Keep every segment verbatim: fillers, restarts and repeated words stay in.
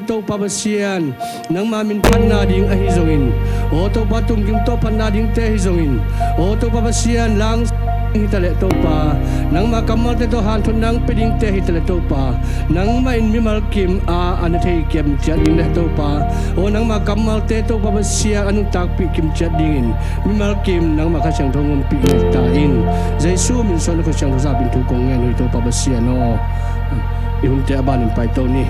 Topa Pasian, nangma minthanna ding ahi zongin, aw Topa, tumging tawh phatna dingte ahi zongin, aw Topa Pasian, lang hi taleh Topa, nangma kammalte tawh hanthotna nang pia dingte hi taleh Topa, nangmah in mimal kim a a na thei kim ciat ding leh Topa, aw nangma kammalte Topa Pasian a nuntakpih kim ciat dingin, mimal kim nangma Kha Siangtho ngonpih ngai ta in. Jesu min suang na Kha Siangtho zahpin thu kong ngen uh hi Topa Pasian aw. I hunte a banin paito ni.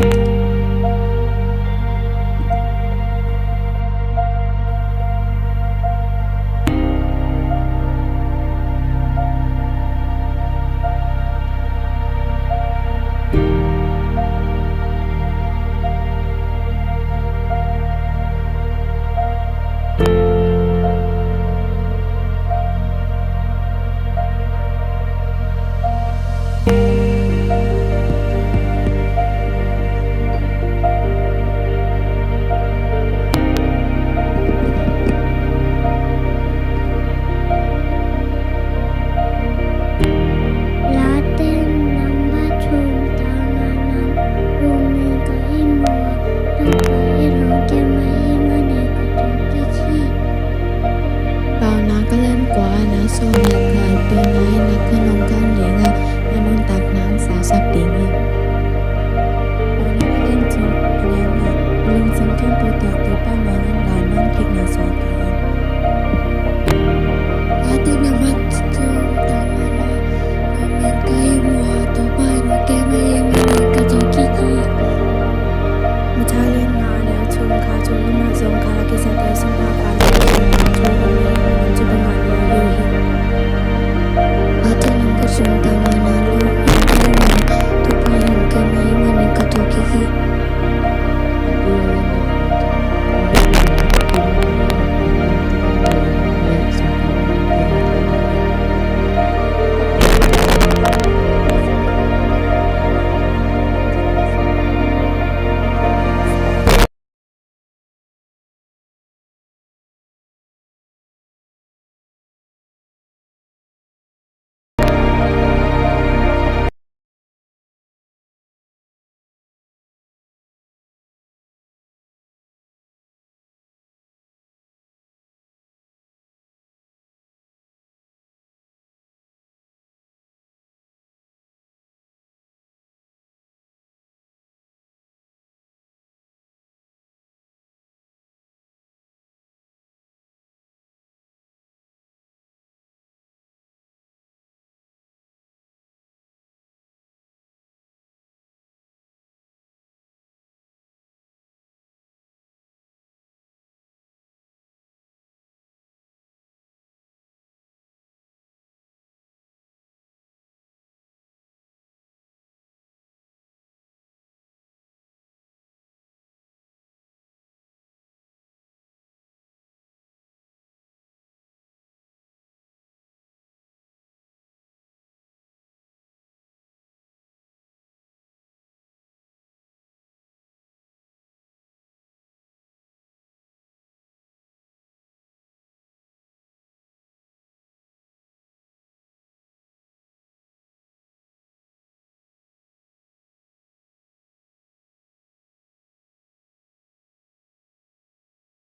Late number thum tang a nang, Umi ka i mua, Topa i hong kemai i mane ka tong kiki. Paunak a lian kua, a neu sawm le khat, pen a i nak ka nong kan ding a, a nuntak nang sa sak ding hi. Paunak a lian thum a neu nga, lungsim khempeuh tawh Topa mangin lau nang phikna suak ta in. Late number thum tang a nang, Amen ka i mua, Topa i hong kemai i mane ka tong kiki. Mate a lian nga a neu thum, kha thum le mah zong kha la kisate sungah kha la kisate thum, Amen, Amen, thum bang a neu liu hi. Mate number thum tang a nang, Topa i hong kemai i mane ka tong kiki.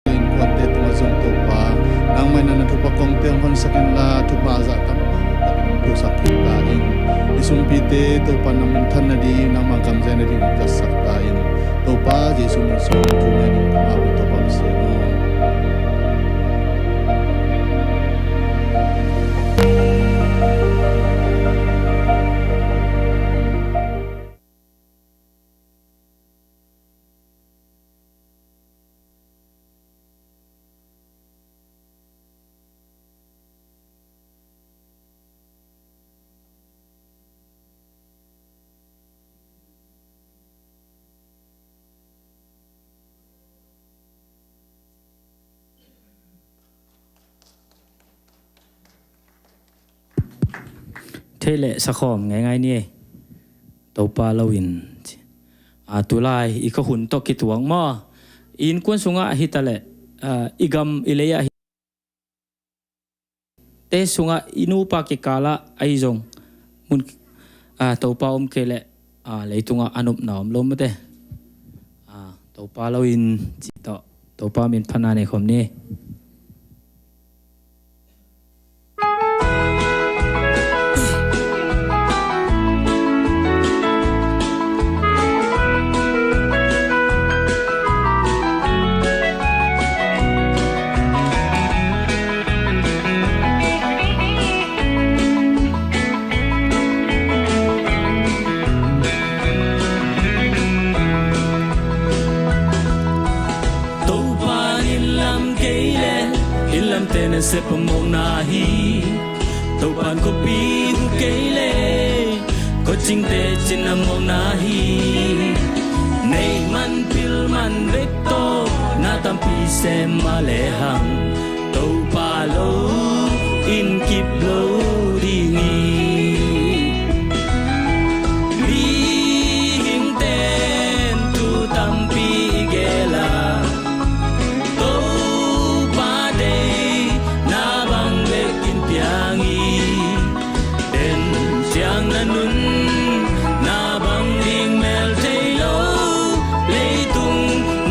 Innkuante tungah zong Topa, nangmah in na thupha kongte hong honsak inla, thupha a zah tampi takin hong puaksak kik ta in. I sumpite Topa, nang minthan nading, nangma kamzia nading hong zatsak ta in. Topa Jesu min suang thu ngen in ka ngak uh Topa Pasian aw. Thei le sakhawm ngaingai ni ei. Topa lo in, a, tulai i ka hun tawh kituak maw? I innkuan sungah hi ta le, a, i gam i lei ah hi te sungah i nupa kikalah ahi zong mun, a, Topa om kei leh, a, leitungah a nopna om lo mate. A, Topa lo in cih tawh Topa min phatna nei khawm ni. Topa in lam kei le, in lamte nasep mawkna hi. Topa in khuapi hu kei le, khuacingte cina mawkna hi. Neih man pil man bek tawh na tampi sem mah lehang, Topa lo in kip lo ding hi. Mihingte'n thu tampi i gel a, Topa deihna bang bek in piang hi. Den ciang na nunna bang ding mel thei lo, leitung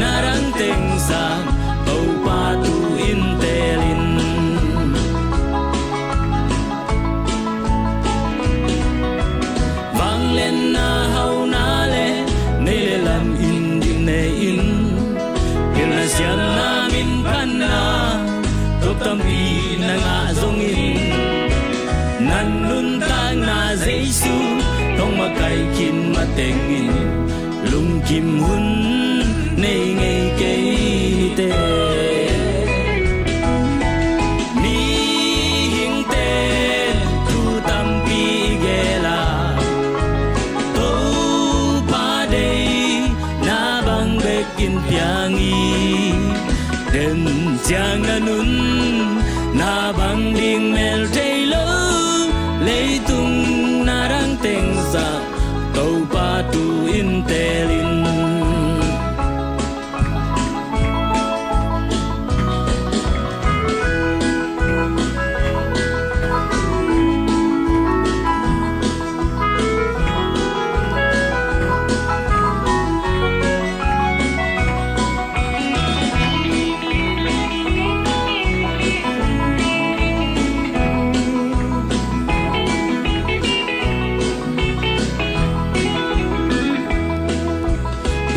na rang teng sang Topa tu-in teel in. Vangliatna hauna le, nei le lam in ding nei in, pilna siatna min phatna, tuak tampi na ngah zongin, na nuntakna Jesu hong makaih khin matengin, lungkim hun nei ngei kei ni teh. Mihingte'n thu tampi i gel a, Topa deihna bang bek in piang hi. Den ciang na nunna bang ding mel thei lo, leitung na rang teng sang Topa tu-in teel in.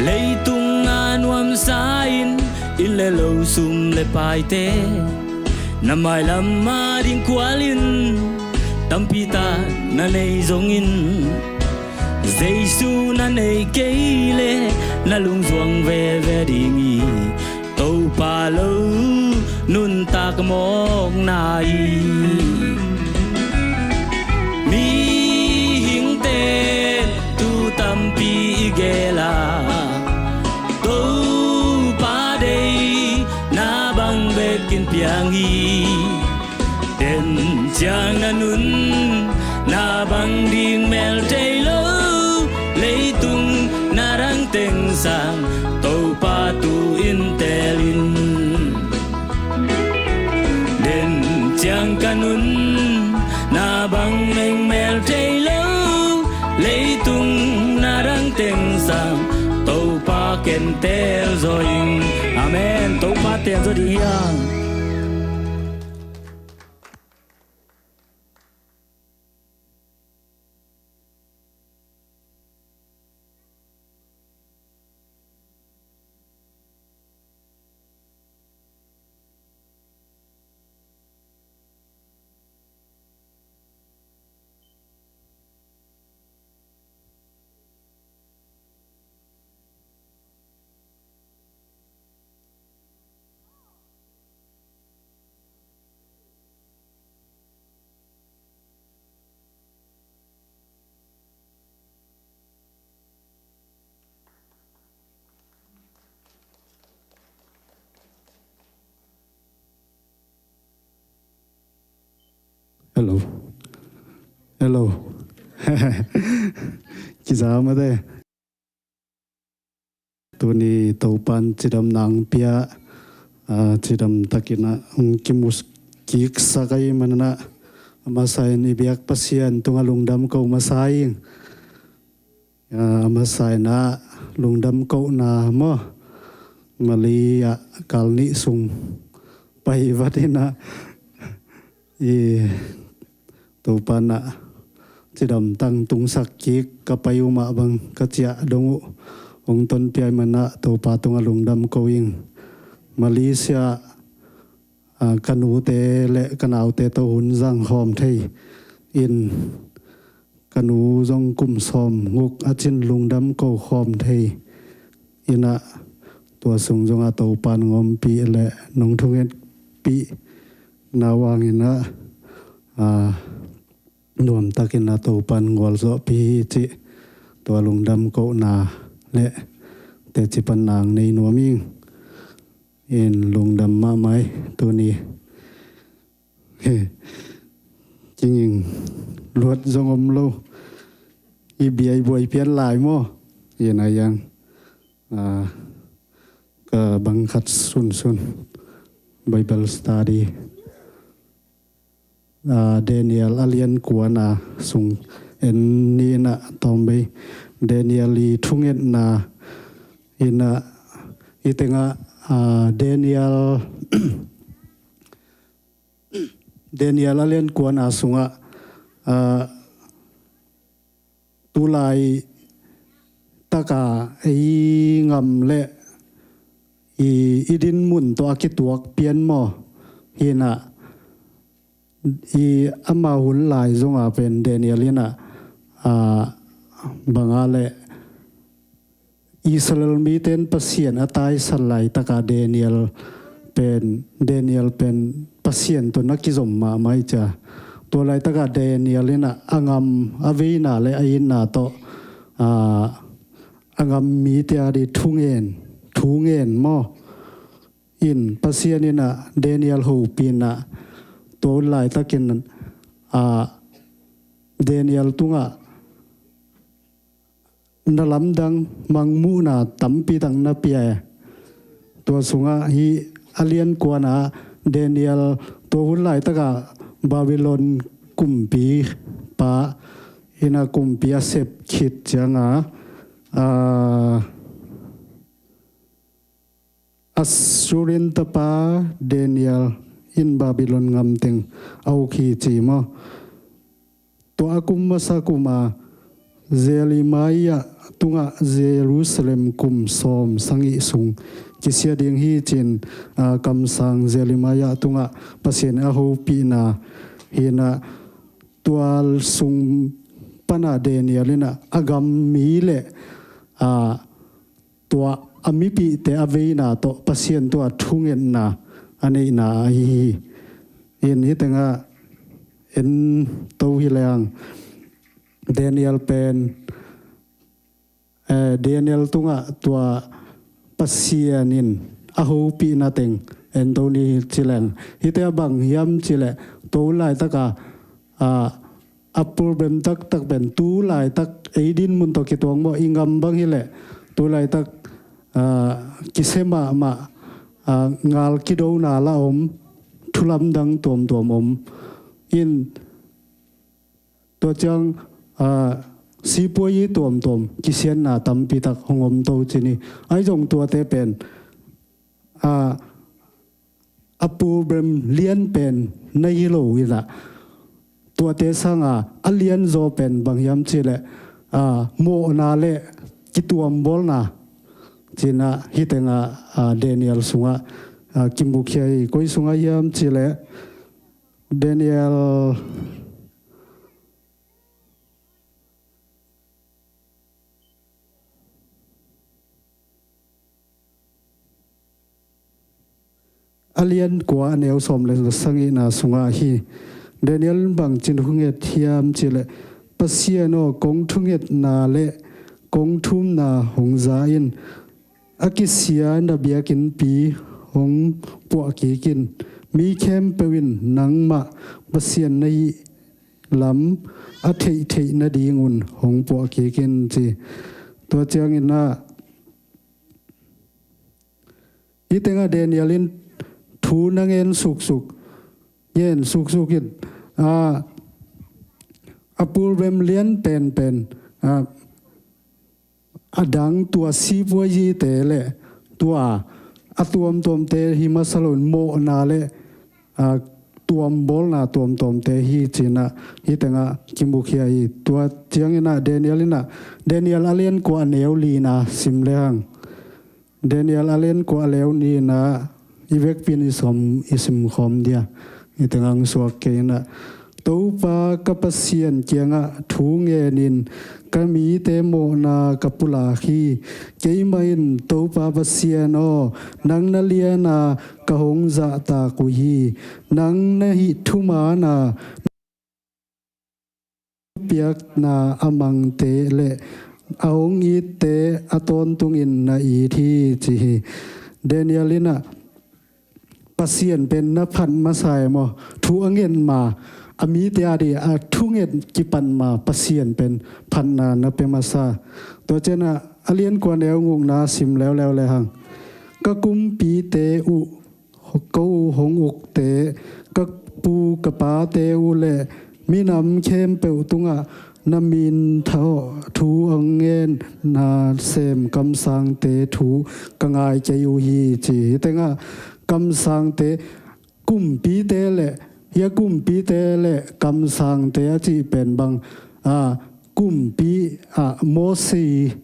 Leitung a nuamsa in, inn le lo, sum le paite na mailam a ding kual in, tampi tak na nei zongin, Jesu na nei kei le na lungzuang veve ding hi. Topa lo nuntak mawkna hi. Mihingte'n thu tampi i gel a, Topa deihna bang bek in piang hi. Den ciang na nunna bang ding mel thei lo, leitung na rang teng sang Topa tu-in teel in. Den ciang ka nunna bang mengmel thei lo, leitung na rang teng sang Topa ken teel zaw ing. Amen. Topa teel zaw ding hi hang. Hello. Hello. Kiza mate. Tuni Topan cidamna hong pia, ah, cidam takin ah hong kimu kiksak ahih manin ah, a masa in i biak Pasian tungah lungdam ko masa ing. Ah, a masa in ah lungdam kohna maw, Mali ah kal nih sung pai vat in ah, i Topa in ah cidam tang tungsak kik, ka pai uh mah bang ka ciah dong uh hong tonpiak man ah Topa tungah lungdam ko ing. Malaysia ah, ka nute le ka naute tawh hun zang khawm thei in, ka nu zong kum sawm nguk a cin lungdam ko khawm thei in ah, tua sung zong ah Topa in ngawmpih le nong thungetpih na vang in ah, ah, nuamtak in ah Topa in gualzawhpih hi cih, tua lungdam kohna le teci panna nei nuam ing. In lungdam mahmah hi tuni. Kinging luat zong om lo. I bia i buai pian lai maw? In ah, ka bang khat sunsun, Bible study. Ah, Daniel a lian kuana sung en ni in ah tawm bei. Daniel i thungetna in ah, i tengah, ah, Daniel, Daniel a lian kuana sungah, ah, tulai taka ei ngam le i, i dinmun tawh a kituak pian maw? Hi in ah, i ama hun lai zong ah pen Daniel in ah, ah, bang a le Israel mite in Pasian a taisan laitak ah Daniel pen, Daniel pen Pasian tawh na kizom mahmah hi cia. Tua laitak ah Daniel in ah a ngam, a veina le a itna tawh, ah, a ngam mite a di thungen, thungen maw? In Pasian in ah Daniel hopih in ah, tua hun laitakin, ah, Daniel tungah na lamdang mangmuhna tampi tak na pia hi. Tua sungah hih a lian kuana Daniel tua hun laitakah Babylon kumpipa in ah kumpi a sep khit ciangah, ah, Assurin tapa Daniel in Babylon ngamteng a uk hi ci maw? Tua a kum masa kuma Jeremiah tungah Jerusalem kum sawm sagih sung kisia ding hi cin, ah, kamsang Jeremiah tungah Pasian a hopihna hi in ah, tua sung panah Daniel in ah a gam mi le, ah, tua a mipihte a veina tawh Pasian tungah thungetna a neihna ahi hi. In hih tengah en to hi leng, Daniel pen, eh, Daniel tungah tua Pasian in a hopihna teng en to ni ci leng, hihte ah bang hiam cileh, tua hun laitakah, ah, a problem taktak pen tu laitak ei dinmun tawh kituak maw, i ngam bang hileh tu laitak, ah, kisia mahmah, ah, ngal kidona lah om, thu lamdang tuamtuam om. In tua ciang, ah, sipuazi tuamtuam kisiatna tampi tak hong om to ci ni. Ahi zong tuate pen, ah, a problem lian pen na hi lo in ah, tuate sangah a lianzaw pen bang hiam cileh, ah, mawhna le kituambawlna ci in ah, hih tengah, ah, Daniel sungah, ah, kimukhia hi. Koi sungah hiam cileh, Daniel a lian kua a neu sawm le sagihna sungah hi. Daniel in bangci in thunget hiam cileh, Pasian aw, kong thungetna le kong thumna hong za in, a kisia na biakinnpi hong puah kik in. Mi khempeuh in nangmah Pasian na hih lam a theihtheih nadingun hong puah kik in ci. Tua ciangin ah, hih tengah Daniel in thu na ngen suksuk, ngen suksuk in, ah, a problem lian penpen, ah, a dang tua sipuazite le tua a tuamtuamte hi masa loin mawhna le, a, tuambawlna tuamtuamte hi cinah hih tengah kimukhia hi. Tua cianginah Daniel inah, Daniel a lian kua a neu lina sim lehang. Daniel a lian kua a neu lina i vekpi in i sim, i simkhawm dia. Hih tengah hong suak kei inah, Topa ka Pasian kiangah thu ngenin ka mite mawhna ka pulak hi. Keimah in, Topa Pasian aw, nang na liana ka hong zahtak uh hi. Nang na hih thumaana, piakna a mangte le a hong itte a tawntungin na it hi, ci hi. Daniel inah Pasian pen na phat masa e maw? Thu a nget ma, a mite a dih a thunget kipat ma Pasian pen phatna na pia masa. Tua cianah a lian kua neu gukna sim leuleu lehang, ka kumpite uh, ko uh hong ukte, ka pu ka pate uh le minam khempeuh tungah na min tawh thu a ngen, na sem kamsangte thu ka ngai kei uh hi, ci. Hih tengah kamsangte, kumpite le, hia kumpite le kamsangte a cih pen bang, a, kumpi, a, Moses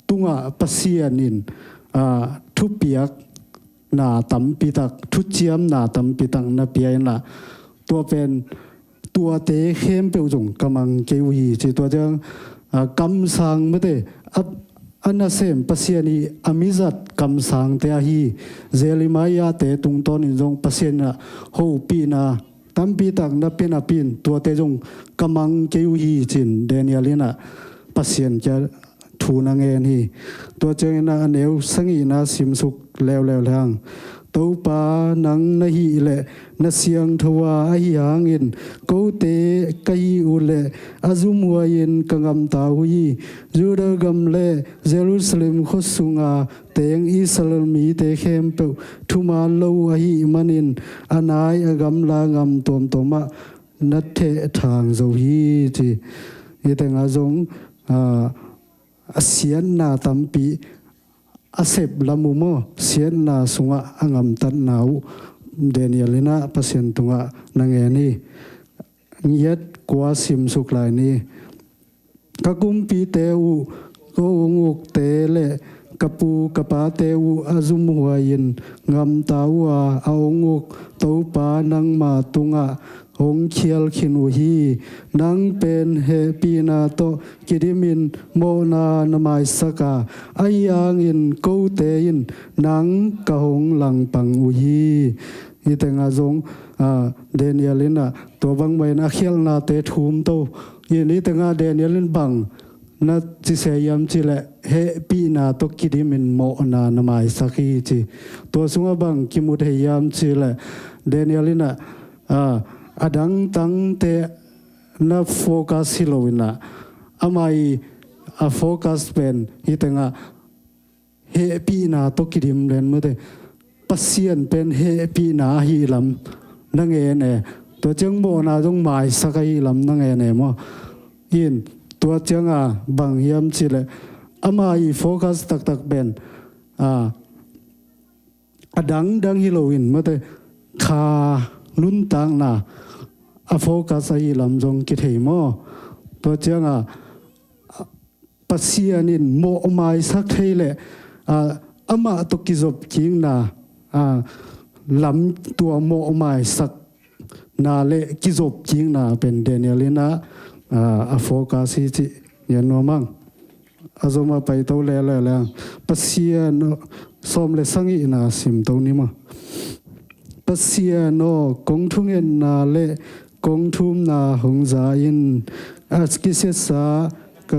tungah Pasian in, a, thupiakna tampitak, thuciamna tampitak na pia inah, tua pen tuate khempeuh zong ka mang kei uh hi, ci. Tua ciang, a, kamsang mate, a, a nasem Pasian hi, a mizat kamsangte ahi Jeremiah-te tungtawnin zong Pasian inah hopihna tampitak na pia napi-in tuate zong ka mang kei uh hi, cin Daniel inah Pasian kia thu na ngen hi. Tua cianginah a neu sagihna simsuk leuleu lehang, Topa nang na hih le na siangtho a, ahi hangin kote ka hih uh le a zumhuai-in ka gamta uh hi. Judah gam le Jerusalem khua sunga teng Israel mite khempeuh thuman lo uh ahih manin a nai a gamla gam tuamtuamah na thehthang zo hi, ci. Hih tengah zong, a, a siatna tampi, a sep lam uh maw, siatna sungah a gamtatna uh Daniel inah Pasian tungah na ngen hi. Ngiat kua simsuk lai ni. Ka kumpite uh, ko hong ukte le ka pu ka pate uh a zumhuai-in gamta uh a, a hong uk Topa nangma tungah hong khial khin uh hi. Nang pen hehpihna tawh kidimin mawhna na maisak a, ahi hangin kote in nang ka hong langpang uh hi. Hih tengah zong, a, Daniel inah tua bangmah in a khialhnate thum to. In hih tengah Daniel in bang na ci se hiam cih leh, hehpihna tawh kidimin mawhna na maisak hi, ci. Tua sungah bang kimu thei hiam cih leh, Daniel inah, a, a dangdangte na focus hi lo inah, amah i a focus pen hih tengah hehpihna tawh kidim den mate. Pasian pen hehpihna ahi lam na ngen e. Tua ciang mawhna zong maisak ahi lam na ngen e maw? In tua cianga bang hiam cih leh, amah i focus taktak pen, a, a dangdang hi loin mate, kha nuntakna a focus ahi lam zong kithei maw? Tua cianga Pasian in mawhmaisak thei le, a, amah tawh kizop kikna, a, lam tua mawhmaisakna le kizop kikna pen Daniel inah, a, a focus hi cih ngen nuam ing. A zom a paito leuleu lehang, Pasian, sawm le sagihna simto ni maw? Pasian aw, kong thungetna le kong thumna hong za in. A kisiatsa ka,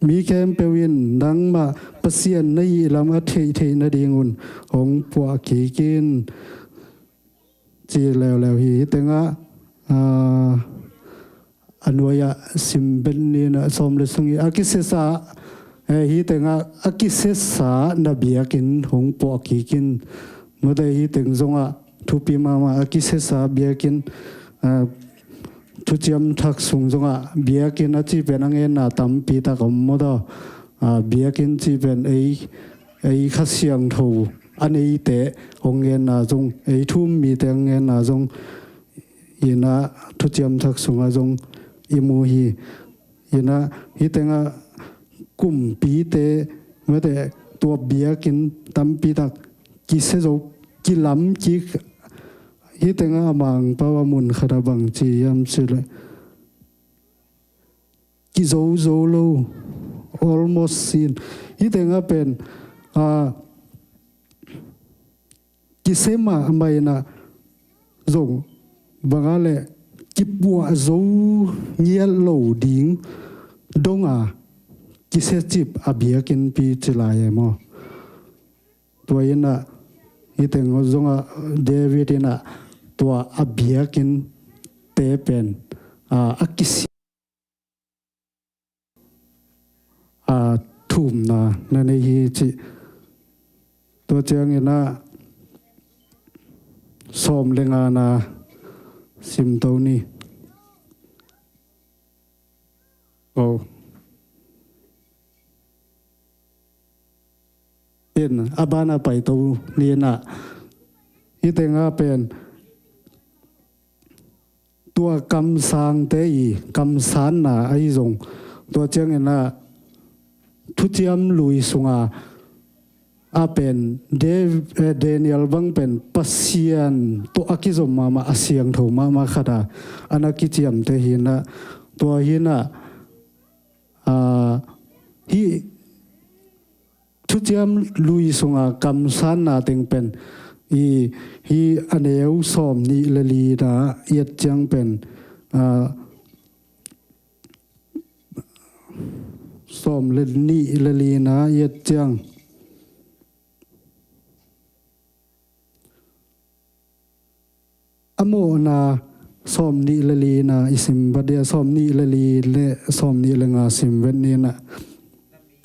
mi khempeuh in nangmah Pasian na hih lam a theihtheih nadingun hong puah kik in, ci leuleu hi. Hih tengah, a, a nuai-ah sim bet ni, a sawm le sagih, a kisiatsa, eh, hih tengah a kisiatsa na biakinn hong puah kik in. Mate, hih teng zongah thupi mahmah, a kisiatsa biakinn, a, thuciam thak sung zongah biakinn a cih pen a ngenna tampi tak om maw taw. a, biakinn cih pen ei, ei Kha Siangtho a neite hong ngenna zong, ei thu-um mite hong ngenna zong, ina Thuciam Thak sungah zong i mu hi. Ina hih tengah kumpite, mate, tua biakinn tampi tak kisia zo, kilam kik. Hih tengah a Mangpau a mun khat ah bang ci hiam cih leh, kizo zo lo, almost sin. Hih tengah pen, a, kisia mahmah in ah zong bang a leh kipuah zo ngiat lo ding dong a kisia cip a biakinnpi ci lai e maw. Tua in ah hih teng zong ah David in ah tua a biakinnte pen, a, a kisia, a, thu-umna na nei hi cih. Tua ciangin ah sawm le ngana simto ni. Oh. In a ban a paito ni in ah hih tengah pen tua kamsangte i kamsanna ahi zong, tua ciangin ah Thuciam Lui sunga a pen De-, eh, Daniel bang pen Pasian tawh a kizom mahmah, a siangtho mahmah khat a, a na kiciamte hi in ah, tua hi in ah, a, hih Thuciam Lui sunga kamsanna teng pen i, hih a neu sawm nih le lina i et ciang pen, a, sawm le nih le lina i et ciang, a mawhna sawm nih le lina i sim vat dia, sawm nih le li le sawm nih le nga sim vet ni in ah.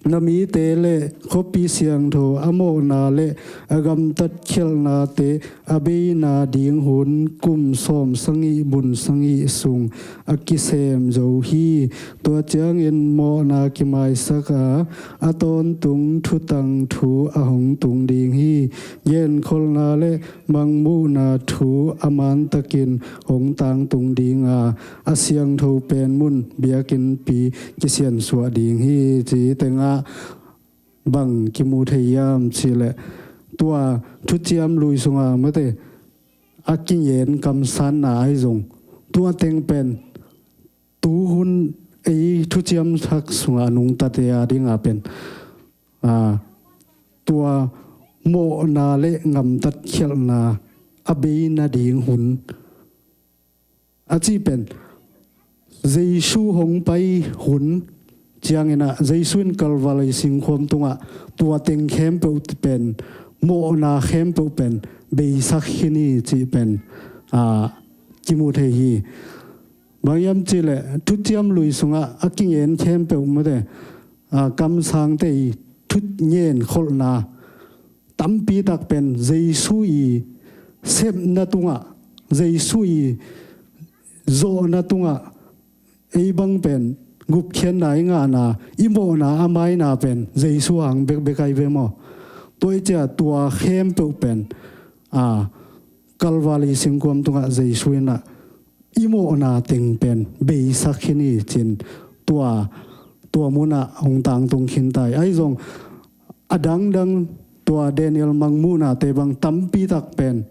Na mite le khuapi siangtho a mawhna le a gamtat khialhnate a beina ding hun kum sawm sagih bun sagih sung a kisem zo hi. Tua ciangin mawhna kimaisak a, a tawntung thutang thu a hong tung ding hi. Genkholhna le mangmuhna thu a mantakin hong tangtung ding a, a siangtho pen mun biakinnpi kisiansuah ding hi, ci tengah bang kimu thei hiam cih leh, tua Thuciam Lui sunga mate a kingen kamsanna ahi zong, tua teng pen tuhun ei Thuciam Thak sunga nungtate a dinga pen, a, tua mawhna le gamtat khialhna a bei nading hun a cih pen Jesu hong pai hun ciangin ah, Jesu in Kalvari singkhuam tungah tua teng khempeuh pen, mawhna khempeuh pen beisak khin hi cih pen, a, kimu thei hi. Bang hiam cih leh Thuciam Lui sungah a kingen khempeuh mate, a, kamsangte i thu ngenkholhna tampi tak pen Jesu i sepna tungah, Jesu i zawhna tungah ei bang pen gupkhiatna i ngahna, i mawhna a maina pen Jesu hang bekbek ahi ve maw. Tua i ciah tua khempeuh pen, a, Kalvari singkhuam tungah Jesu in ah i mawhna teng pen beisak khin hi cin, tua, tua munah hong tangtung khin ta hi. Ahi zong a dangdang tua Daniel mangmuhnate bang tampi tak pen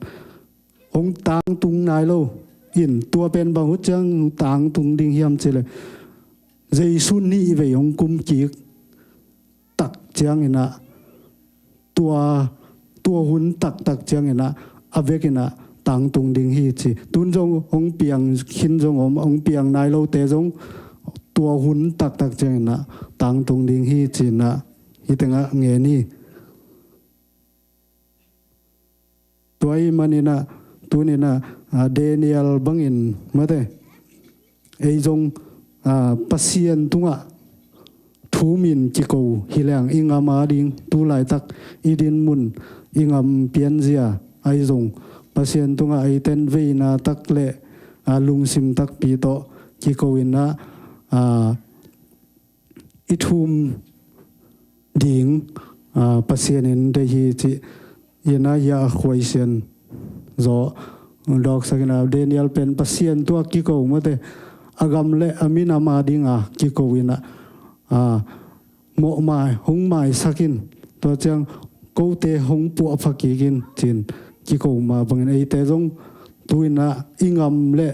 hong tangtung nai lo in, tua pen bang hun ciang tangtung ding hiam cih leh, Jesu nih vei hong kum kik tak ciangin ah, tua, tua hun taktak ciangin ah, a vekin ah tangtung ding hi ci. Tun zong hong piang khin zong om, hong piang nai lote zong tua hun taktak ciangin ah tangtung ding hi ci-in ah hih tengah ngen hi. Tua ahih manin ah, tuni-in ah, a, Daniel bangin mate, ei zong, a, Pasian tungah thu-umin kiko hi leng i ngam ading, tu laitak i dinmun, i ngam pianzia ahi zong, Pasian tungah eiten veina tak le, a, lungsim takpi tawh kiko-in ah, a, i thu-um ding, ah, Pasian in deih hi cih, ina hia a khuaisian zaw dawksak ina, Daniel pen Pasian tua kiko mate, a gam le a minam a dinga kiko ina, ah, mawhmai, hong maisak in, tua ciang kote hong puahpha kik in, cin kiko mah bangin eite zong tu ina i gam le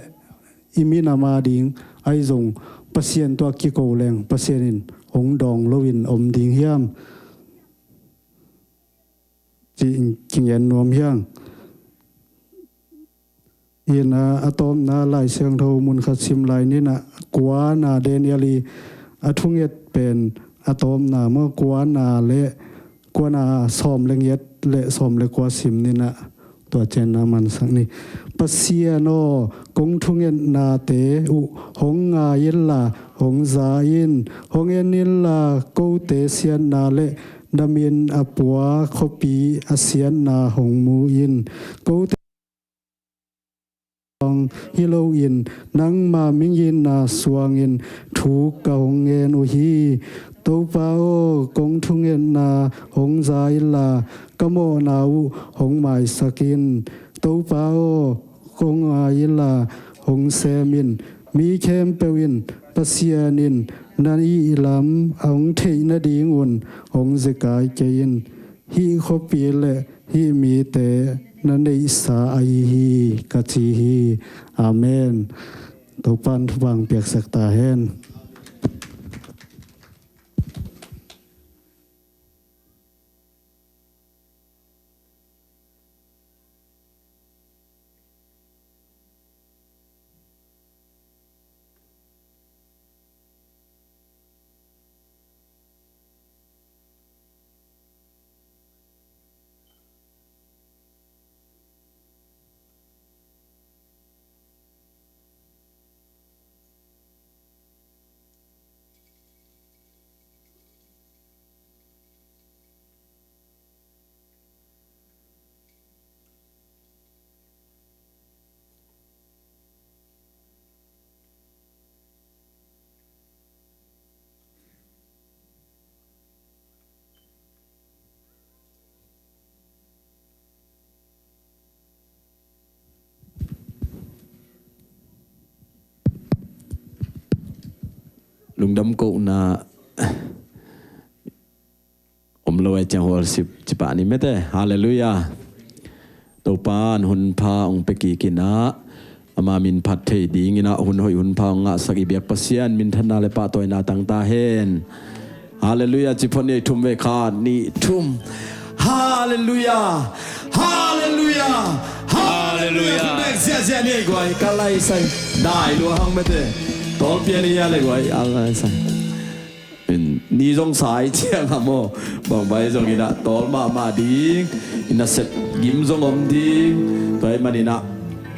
i minam a ding ahi zong Pasian tua kiko leng Pasian in hong dawng loin om ding hiam? Ci-in kingen nuam hiang. Ina a tawpna Lai Siangtho mun khat sim lai nina, kuana Daniel i a thunget pen a tawpna maw, kuana le, kuana sawm le ngiat le sawm le kua sim nina, tua cianna mansak ni. Pasian aw, kong thungetnate uh hong ngai inla hong za in, hong en inla kote siatna le na min a pua khuapi a siatna hong mu in. Kote hi loin nangma migitna suangin thu ka hong ngen uh hi. Topa aw, kong thungetna hong za inla ka mawhna uh hong maisak in. Topa aw, kong ngai inla hong sem in. Mi khempeuh in Pasian in na ihlam a hong theih nadingun hong zekai kei in. Hih khuapi le hih mite na neihsa ahi hi, ka ci hi. Amen. Topan thupha piaksak ta hen. Lungdam kohna om lo ai ciang worship cipah ni mete. Halleluiah. Topan hun pha hong pia kik inah, ama min phat thei dinginah hun hoih hun pha hong ngahsak i biak Pasian minthanna le pahtawina tang ta hen. Halleluiah. Ci phot ni, thum ve, khat, nih, thum. Halleluiah. Halleluiah. Halleluiah. Halleluiah. Thum ve ziahziah ni guai, ka lai sai. Dai lua hang mete. Tawlpia ni a le guai, a lai sai. Ni zong sai ciang a maw, bangbai zong inah tawl mahmah ding, i nasep gim zong om ding. Tua ahih maninah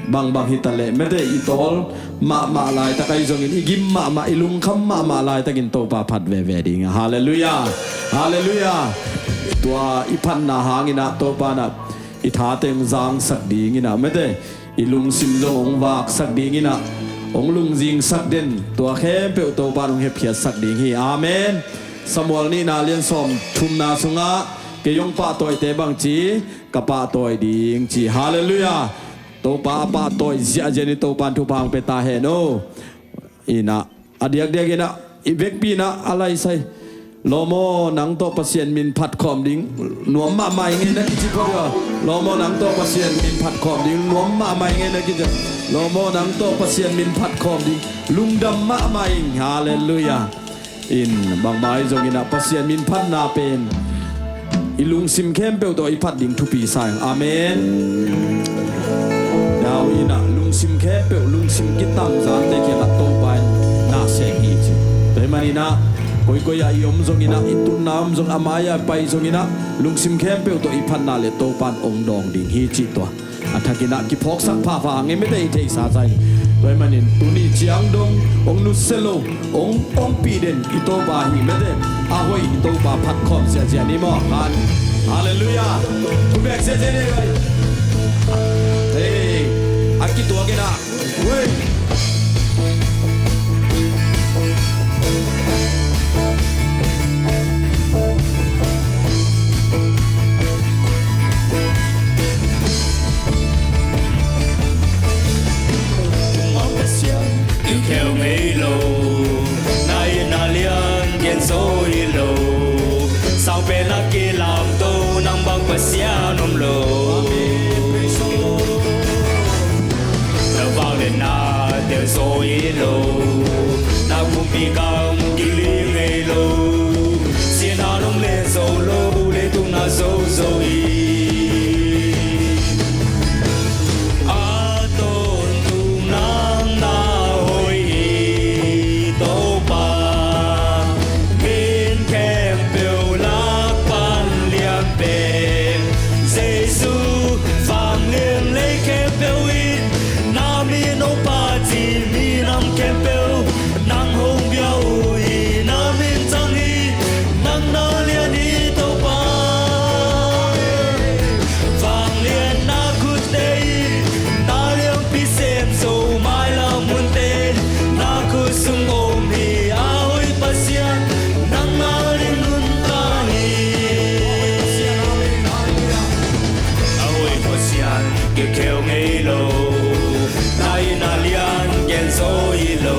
bangbang hita leh mete, i tawl mahmah laitak ahi zongin, i gim mahmah, i lungkham mahmah laitakin Topa phat veve ding. Halleluiah. Halleluiah. Tua i phatna hanginah Topa nah i tha teng zangsak dinginah mete, i lungsim zong hong vaksak dinginah, hong lungzingsak den, tua khempeuh Topa in hong hepkhiatsak ding hi. Amen. Samuel nihna lian sawm thumna sungah, kei hong pahtawite bangci ka pahtawi ding ci. Halleluiah. Topa a pahtawi ziahziah ni, Topa in thupha hong pia ta hen aw. Inah a diakdiak inah i vekpi inah a lai sai. Lawm aw, nang tawh Pasian min phat khawm ding nuam mahmah i ngei na kici phot uh a. Lawm aw, nang tawh Pasian min phat khawm ding nuam mahmah i ngei na kici. Lawm aw, nang tawh Pasian min phat khawm ding lungdam mahmah ing. Halleluiah. In bangmah ahi zonginah Pasian min phatna pen i lungsim khempeuh tawh i phat ding thupi sa ing. Amen. David inah lungsim khempeuh, lungsim kitamzante kiangah Topa in na sem hi ci. Tua ahih maninah koikoi ah i om zonginah, i tunna om zong, a mai-ah pai zonginah lungsim khempeuh tawh i phatna le Topa in hong dawng ding hi cih tua a thakinah kiphawksak phapha a ngei mete i theihsa sa ing. Tua ahih manin tuni ciang dong hong nusia lo, hong ompih den i Topa hi mete. A hoih i Topa phat khawm ziahziah ni maw. Halleluiah. Thu bek ziahziah ni. Hei, a kituak inah. Wei. Pasian om lo. Na vangliatna tel zaw hi lo. Na kumpi gam kili ngei lo. Siatna nong len zo lo, leitung na zo zo hi. A tawntung nang na hoih hi Topa. Min khempeuh lak pan lian pen Jesu. Vanglian lei khempeuh in na min hong phat hi. Minam khempeuh nang hong bia uh hi. Na min thang hi. Nang na lian hi Topa. Vanglian na khutte in na lianpi sem zo. Mailam munte na khut sung om hi. A hoih Pasian nang na lian nuntak hi. A hoih Pasian kikheu ngei lo. Na in a lian gen zo hi lo.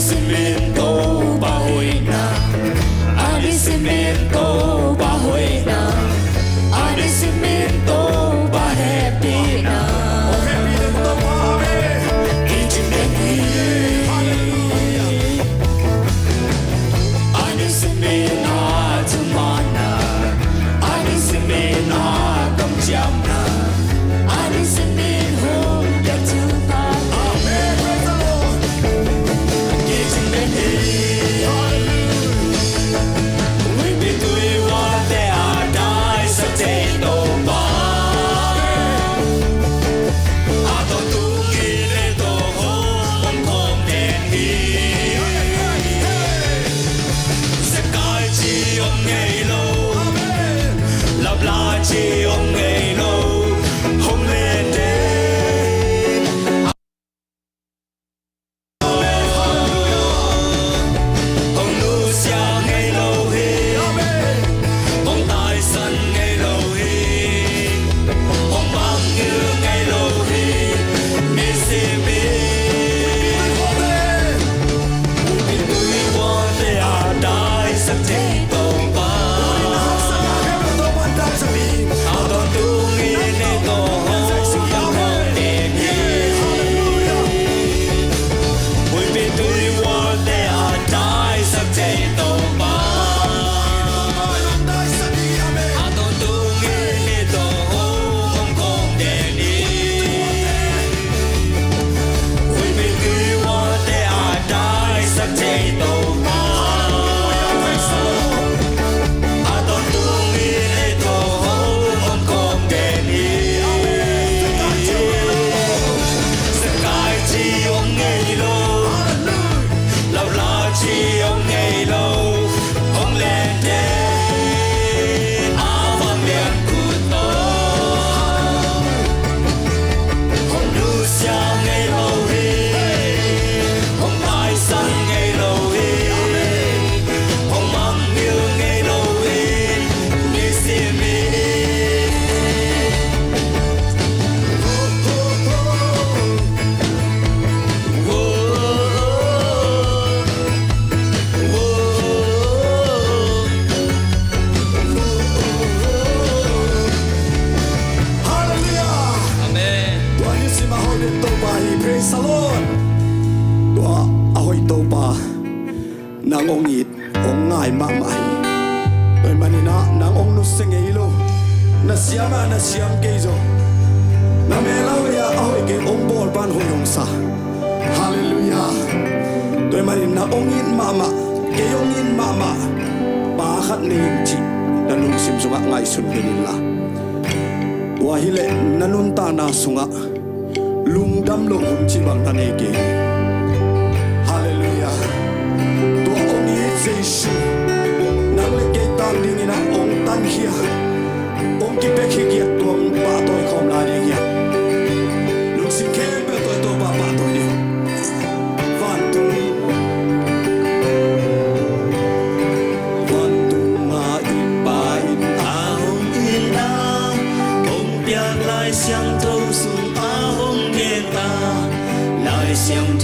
Simin Topa hoihna, a ni simin Topa hoihna, a ni simin Topa hehpihna. Hehpihna Topa, amen. Kicing den hi. Hallelujah. A ni simin a thumanna, a ni simin a kamciamna, a ni simin hong piak thupha. Amen. Praise the Lord. Kicing den hi. Hallelujah. Huipi tui huate a daisak thei Topa. A tawntung in ei tawh hong om khawm den hi. Siakai ci om ngei lo. Lapla ci om ngei lo. Hong len den. Hong nusia ngei lo hi. Hong taisan ngei lo hi. Hong mangngilh ngei lo hi. Nisim in. Huipi tui huate a daisak thei Topa. A tawntung in ei tawh hong om khawm den hi. Huipi tui huate a daisak thei Topa. A tawntung in ei tawh hong om khawm den hi. Huipi tui huate a daisak thei Topa. A tawntung in ei tawh hong om khawm den hi. Siakai ci om ngei lo. Lapla ci om ngei lo. Hong len den. A vanglian khut tawh. Hong nusia ngei lo hi. Hong taisan ngei lo hi. Hong mangngilh ngei lo hi. Nisim in. Hallelujah. Amen. Tua nisim a hoih den Topa hi. Praise the Lord. Tua a hoih Topa nang hong it, hong ngai mahmah hi. Tua ahih manin ah nang hong nusia ngei lo. Na siam ah na siam kei zaw. Na mel ah hoih ah a hoih kei hong bawl pan hoih hong sa. Hallelujah. Tua ahih manin nang hong it mahmah, kei hong it mahmah pa khat nei ing cih na lungsim sungah ngaihsun kei inla. Tua hileh na nuntakna sungah lungdam loh hun cih bang na nei kei. Hallelujah. Tua hong it Jesu nang le kei tang dingin ah hong tankhia, hong kipia khia, tua hong pahtawi khawm lai ding hiam? Lungsim khempeuh tawh Topa pahtawi ding. Vantung, vantung ah i Pa in a hong itna hong piak Lai Siangtho sungah hong gen ta. Lai Siangtho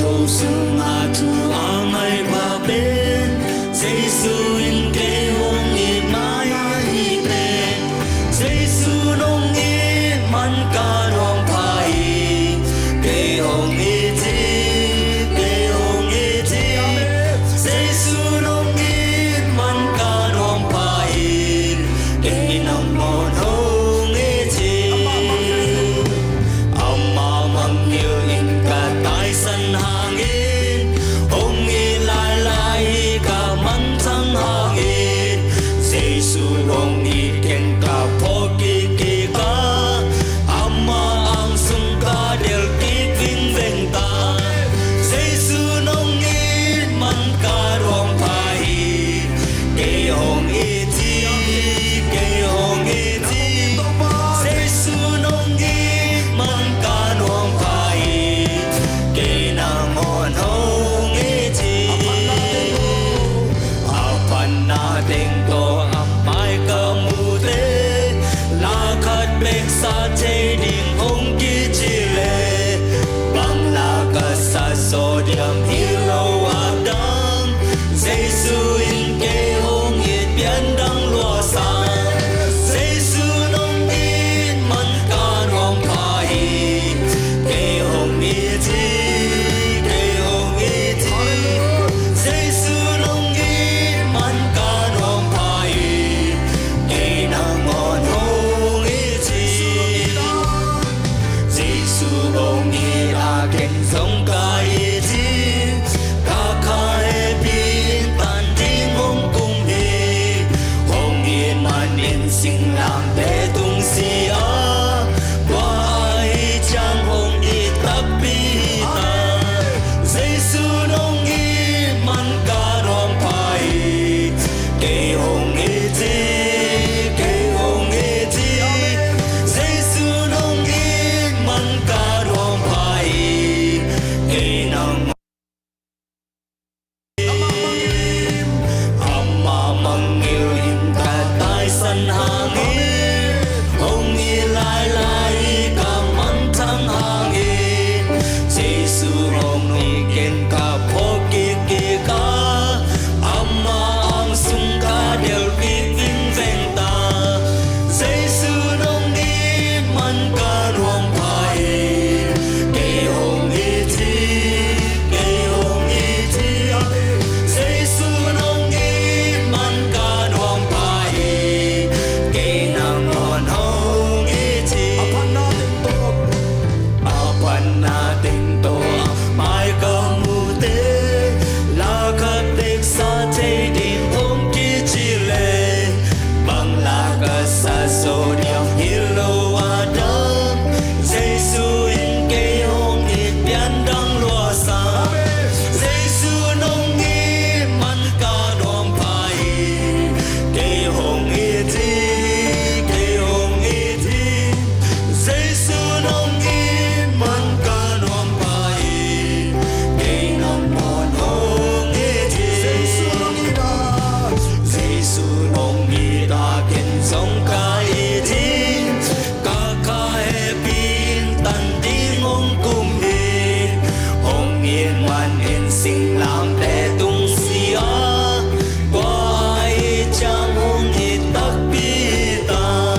Singlamteh tung si a, kua it ciang hong it takpi ta.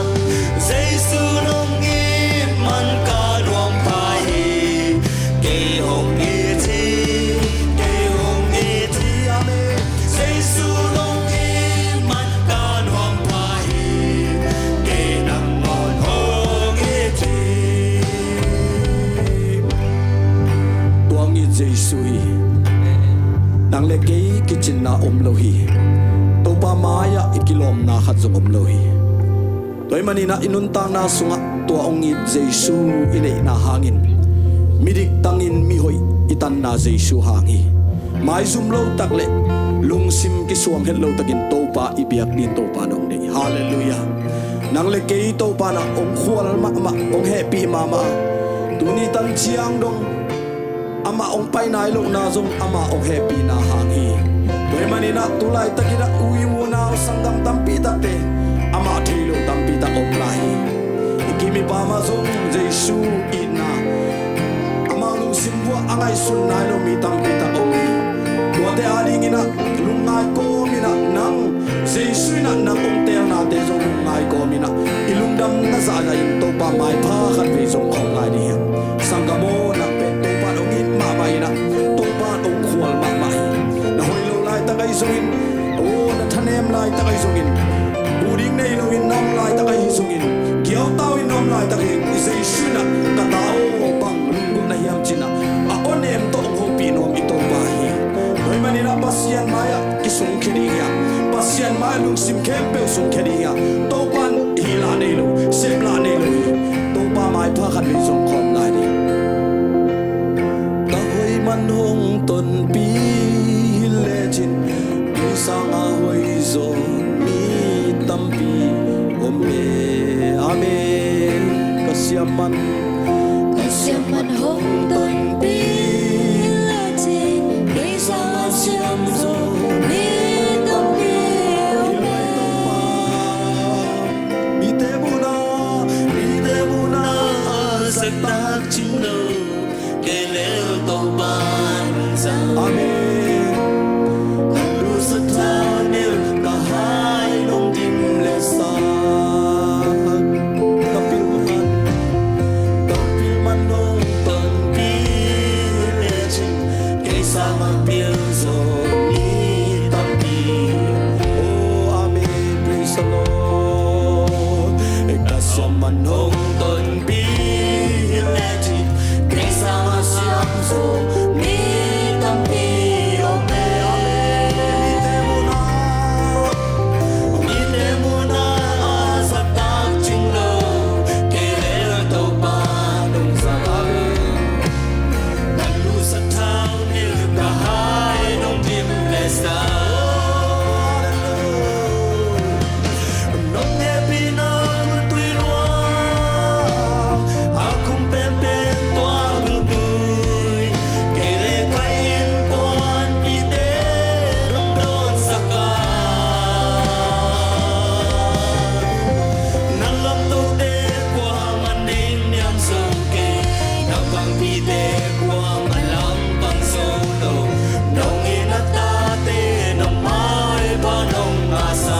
Jesu nong it man ka nuam pha hi. Kei hong it hi, kei hong it hi, amen. Jesu nong it man ka nuam pha hi. Kei nang mawng hong it hi. Tua hong it Jesu hi. Nang le kei kicinna om lo hi. Topa mai-ah i kilawmna khat zong om lo hi. Tua ahih manin ah i nuntakna sungah tua hong it Jesu i neihna hangin midik tangin mihoih i tanna Jesu hang hi. Maizum lo tak le lungsim kisuang het lo takin Topa i biak ding Topa nong deih. Halleluiah. Nang le kei Topa in ah hong khual mahmah, hong hehpih mahmah. Tuni tan ciang dong amah hong pai nai lohna zong amah hong hehpihna hang hi. Tua ahih manin ah tu laitak in ah u, i unau sanggam tampi takte amah thei lo tampi tak om lai hi. I kim i pam ah zong Jesu itna, amah lungsim vuah a ngaihsun nai lo mi tampi tak om hi. Tuate adingin ah lungngai kawmin ah nang Jesu in ah nang hong teelnate zong lungngai kawmin ah i lungdamna zahzah in Topa maipha khatvei zong khawm lai ding hi. Sanggam aw, nang pen Topa in hong it mahmah in ah, Topa in hong khual mahmah hi. Na hoih lo laitak ahi zongin, aw, na thanem laitak ahi zongin, bu ding nei loin na om laitak ahi zongin, giautau in na om laitak hi, Jesu in ah, ka ta aw, bang lunggulh na hiam ci-in ah, a awnem tawh hong hopih nuam i Topa hi. Tua ahih manin ah Pasian mai-ah kisungkhia ding hi a, Pasian mai-ah lungsim khempeuh sungkhia ding hi a, Topa in hih lah nei lo, sep lah nei lo hi. Topa maipha khatvei zong khawm lai ding. Ka hoih man hong tonpih hi lecin, kei sangah hoihzaw mi tampi om e. Amen. Ka siam man, ka siam man hong tonpih hi lecin, kei sangah siamzaw mi tampi om e. Mite muhna, mite muhna a zahtak cing lo, kei lel Topa nong zang. Amen. Ka lu sathau nilh, ka hai nong dim le sak. Ka pil man, ka pil man nong tonpih hi lecin, kei sangah pilzaw mi tampi. Oh, amen. Praise the Lord. Ka siam man hong tonpih hi lecin, kei sangah siamzaw mi tampi om e. Mite muhna, mite muhna a zahtak cing lo, kei lel Topa nong zang. Amen. Ka lu sathau nilh, ka hai nong dim le sak. Nong hehpihna tui luang, a khum penpen tua bul tui, kei le ka innkuanpihte nong dawnsak a. Na lamtote kuaman ding niam zo kei, na pangpihte kuaman lampang zo lo. Nong it na tate nong maipha nong masa.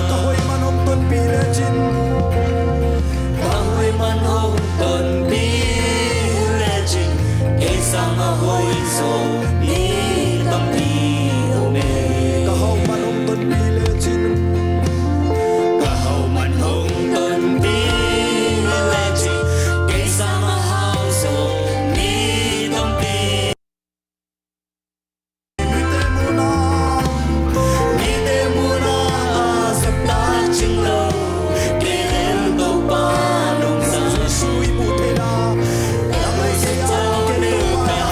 Ka hoih man hong tonpih lecin, ka hoih man hong tonpih lecin, kei sangah hoihzaw mi tampi om e. Ka hau man hong tonpih lecin, ka hau man hong tonpih lecin, kei sangah hauzaw mi tampi. Mite muhna, mite muhna a zahtak cing lo, kei lel Topa nong zang. Jesu i muh theihna, nang le kei a kei Topa.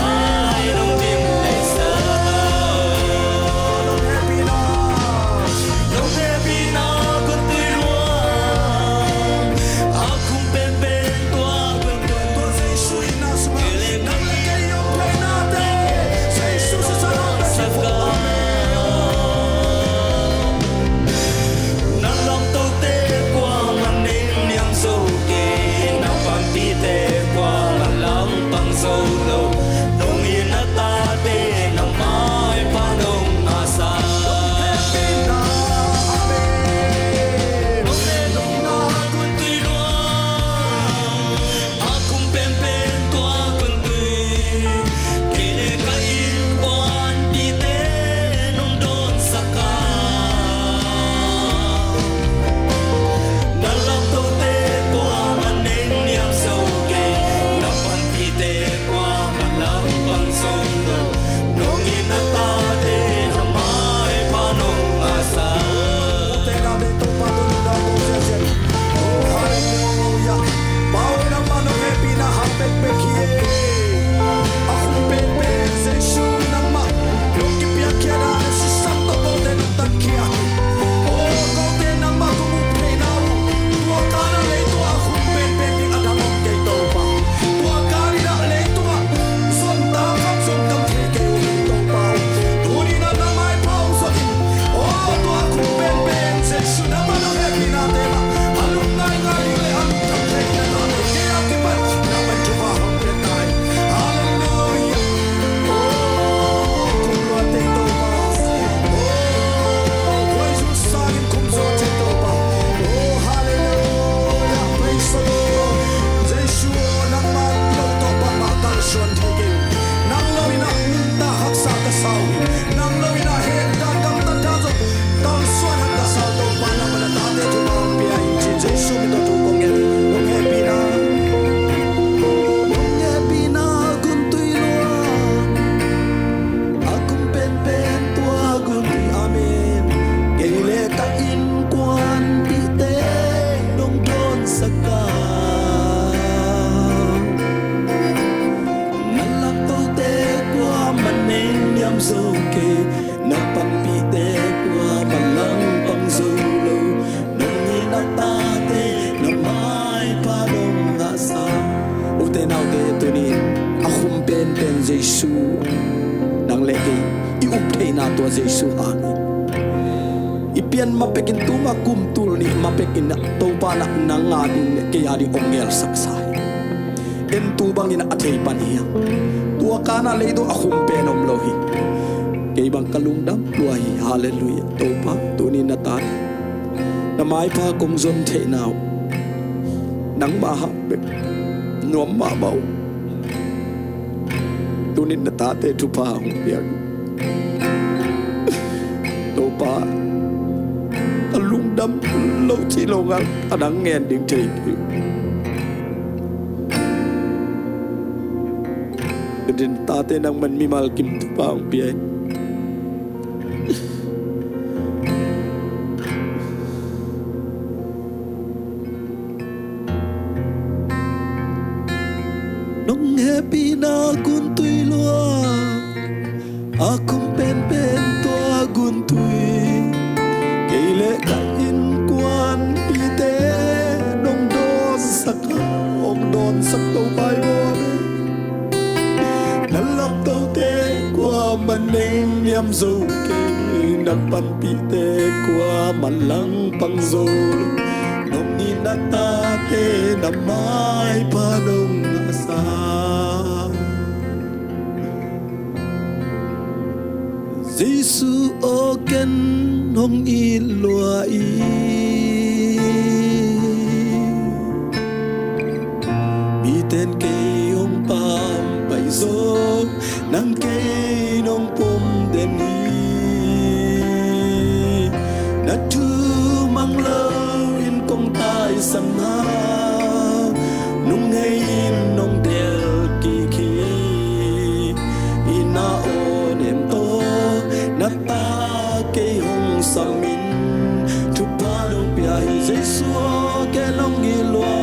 zo kei, na panpihte kuamah langpang zo lo. Nong it na tate na maipha dong ngahsa. Ute naute, tuni-in a khum penpen Jesu, nang le kei i up theihna tua Jesu hangin. I pian ma pekin tuma kum tul nih ma pekin Topa na nang a ding le kei a ding ong ngelsak sa hi. En tu bangin a thei pan hi hang. Tua kana leitung a khum pen om lo hi. Kei bang ka lungdam lua hi. Halleluiah. Topa, tuni na tate na maipha kong zon theihna uh nangmah hang bek nuam mahmah uh. Tuni na tate thupha hong piak. Topa, ka lungdam lo cih lo ngal a nang ngen ding thei kei. Tuni na tate nangman mimal kim thupha hong pia in. Nong hehpihna guntui lua, a khum penpen tua guntui. Kei le ka innkuanpihte nong dawnsak a, hong dawnsak Topa i bawl. Na laptote kuamah nengniam zo kei, na panpihte kuamah langpang zo lo. Nong it na tate na maipha dong ngahsa. Jesu aw, ken hong it lua ing. Miten kei hong pampai zo, nang kei nong pom den hi. Na thu mang lo in kong taisan hang, nung hei in nong del kik hi. I na aw nem tawh na ta kei hong sam in, thupha nong pia hi. Jesu aw, ken hong it lua.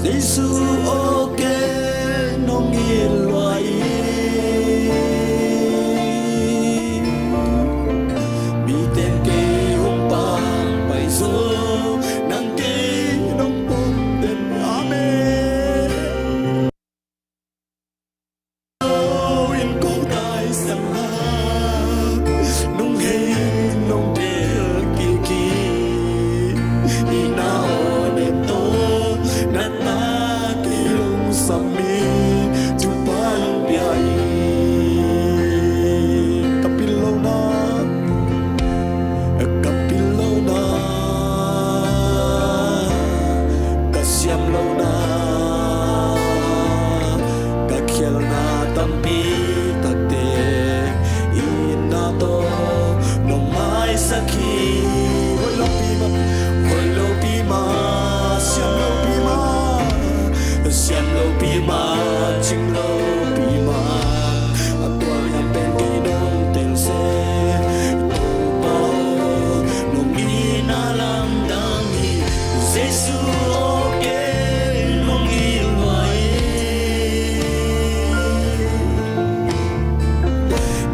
Jesu aw, ken hong it lua ing. Miten kei hong pampai zo, nang kei nong pom den. Amen. In kong taisan hang, nung hei in nong del kik hi. I na aw nem tawh na ta kei hong sam in, thupha hong pia hi. Ka pil lohna, ka pil lohna, ka siam lohna, ka khialna tampi takte i itna tawh nong maisak hi. Hoih lopi mah, hoih lopi mah, siam lopi mah, siam lopi mah, cing lopi mah. A tua lian pen kei nong tel seh, Topa aw, nong itna lamdang hi. Jesu aw, ken hong it lua ing.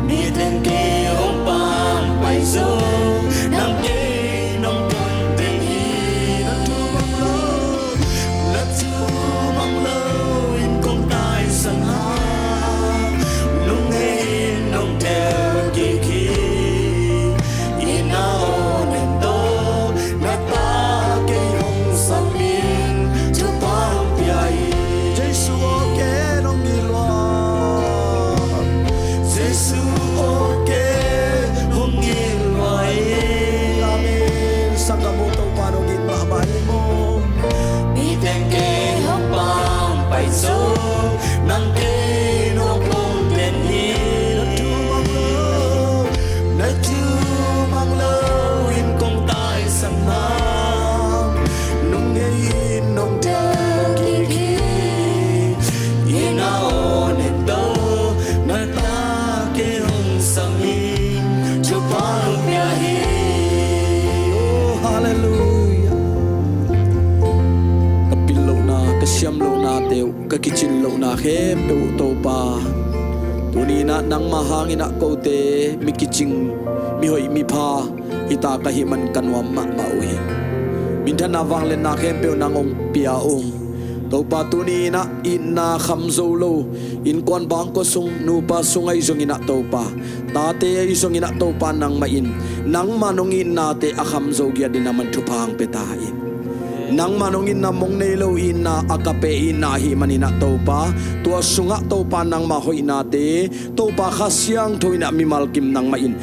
Miten kei hong pampai zo, nang kei nong pom den hi. Na thu mang lo, na thu mang lo in kong taisan hang, nung hei in nong del kik hi. I na aw nem tawh na ta kei hong sam in, thupha hong pia hi. Jesu aw, ken hong it lua. Jesu aw, ken hong it lua ing. Amen. Sanggam aw, Topa nong it mahmah hi maw. Miten kei hong pampai zo, nang kei nong pom den hi. Na thu mang lo, na thu mang lo in kong taisan hang, nung hei in nong del kik hi. I na aw nem tawh na ta kei hong sam in, thupha hong pia hi. Oh, halleluiah. Ka pil lohna, ka siam lohnate uh, ka kicin lohna khempeuh uh Topa, Nangmah hangin ah kote mi kicing, mi hoih, mi pha hita ka hih man ka nuam mahmah uh hi. Minthanna vangliatna khempeuh nang hong pia ung. Topa, tuni in ah itna kham zo lo, innkuan bangkua sung, nupa sung ahi zongin ah Topa, tate ahi zongin ah Topa, nangmah in nangmah nong itnate a kham zo giat dingin nangman thupha hong pia ta in. Nangmah nong itna mong nei lo itna, agape itna ahih manin ah Topa, tua sungah Topa nangmah hoihnate Topa Kha Siangtho in ah mimal kim nangmah in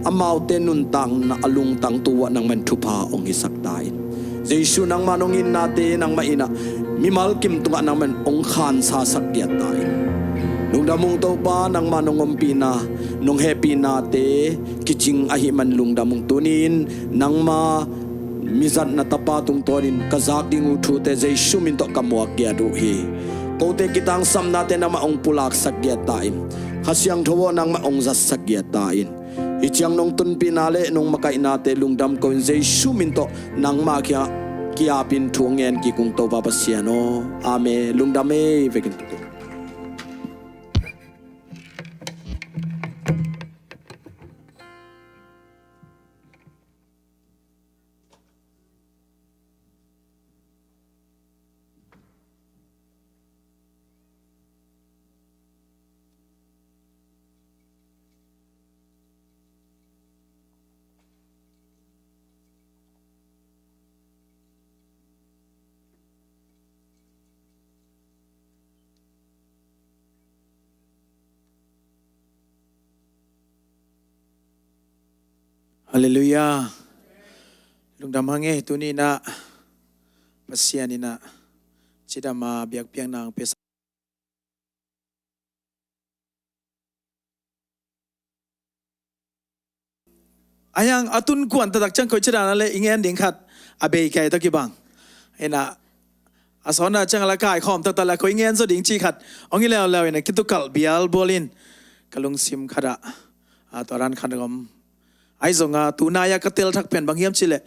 amaute nuntakna a lungtang tu-ah nangmah in thupha hong hisak ta in. Jesu, nangmah nong itnate nangmah in ah mimal kim tungah nangmah in hong khansasak giat ta in. Lungdam ung Topa, nangmah nong ompihna, nong hehpihnate kicing ahih man lungdam ung. Tuni-in nangmah mizatna Tapa tungtawnin ka zak ding uh thute Jesu min tawh ka muak giat uh hi. Kote kitangsapnate nangmah hong pulaksak giat ta in. Kha Siangtho aw, nangmah hong zatsak giat ta in. Hih ciang nong tunpihna le nong makaihnate lungdam ko-in Jesu min tawh nangmah kiangah ki-apin thu hong ngen kik ung Topa Pasian aw. Amen. Lungdam ei, vekin tuk ei. Halleluiah. Lungdam hang e, tuni in ah Pasian in ah cidam a biakpiakna hong pia. Ahi hang a tun kuan taktak ciang koi ci dan a le i ngen ding khat a bei kei tawh kibang. Hi-in ah a sawnna ciang a la kaikhawm taktak le koi ngen zaw ding cih khat hong hi leuleu in ah kitukalh bialbual in ka lungsim khat ah, a, tua dan khat om. Ahi zongin tu nai-a ka tel thak pen bang hiam cih leh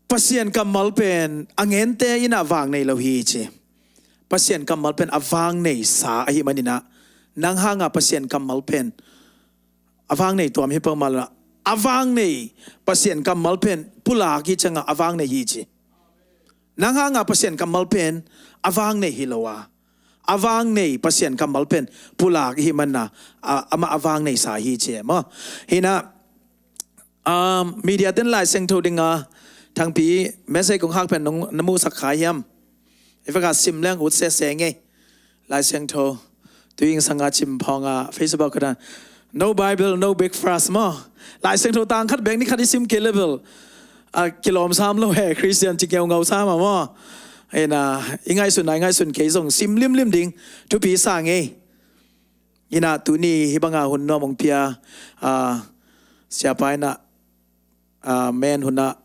Pasian kammal pen a ngente in ah vang nei lo hi ci. Pasian kammal pen a vang neisa ahih manin ah nang hanga Pasian kammal pen a vang nei tuam hi peuhmah lo, a vang nei Pasian kammal pen pulak hi ciangah a vang nei hi ci. Nang hanga Pasian kammal pen a vang nei hi lo a, a vang nei Pasian kammal pen pulak i hih manin ah, a, amah a vang neisa hi ci e maw. Hi-in ah, um, media ten Lai Siangtho dinga Thangpi message kong hak pen nong na musak kha hiam? I vekah sim leng ut sese ngei. Lai Siangtho tu ing sanga cim phawng a Facebook khat ah, "No Bible, no breakfast" maw. Lai Siangtho tang khat bek ni khat i sim kei le bel a kilawm sam lo he, Christian ci ngeungau sam a maw. Hi-in ah i ngaihsun a i ngaihsun kei zong sim limlim ding thupi sa ngei. Hi-in ah tuni hih banga hun nuam hong pia, a, siapa in ah, a, men hun ah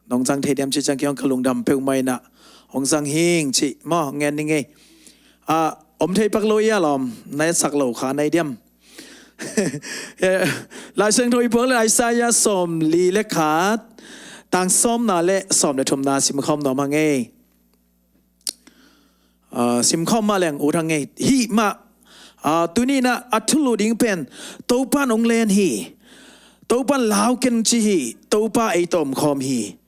nong zang thei diam cih ciang kei hong ka lungdam peuhmah in ah, hong zang hing cih maw, ngen ni ngei. A, om thei pak lo i a lawm, na etsak lo kha na hi diam? Lai Siangtho i puak le Isaiah sawmli le khat, tang sawmna le sawm le thumna simkhawm nuam hang ei. A, simkhawm mah leng ut hang ei. Hih mah, a, tuni in ah a thulu ding pen Topa in hong len hi. Topa in lau ken ci hi. Topa ei tawh omkhawm hi.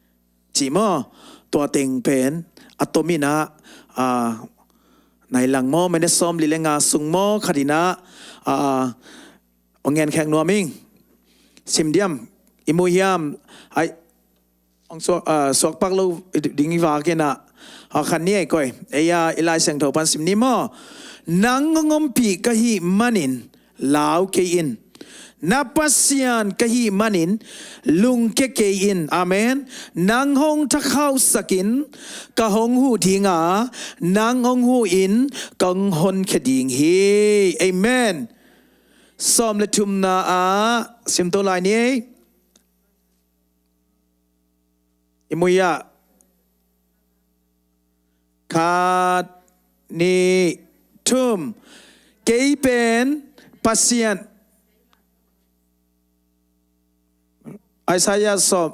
Ci maw? Tua teng pen a tom in ah, a, nai lang maw, minute sawmli le nga sung maw khat in ah, a, hong ngen khek nuam ing. Sim diam? I mu hiam? Ai, hong suak, a, suak pak lo ding i vak in ah, a, khan ni ei koi. Ei a, i Lai Siangtho pan sim ni maw. Nang hong ompih ka hih manin lau kei in. Na Pasian ka hih manin lungkia kei in. Amen. Nang hong thakhausak in, ka hong huh ding a, nang hong huh in ka hong honkhia ding hi. Amen. Sawm le thumna ah simto lai ni ei. I mu hiam? Khat, nih, thum. Kei pen Pasian. Isaiah sawm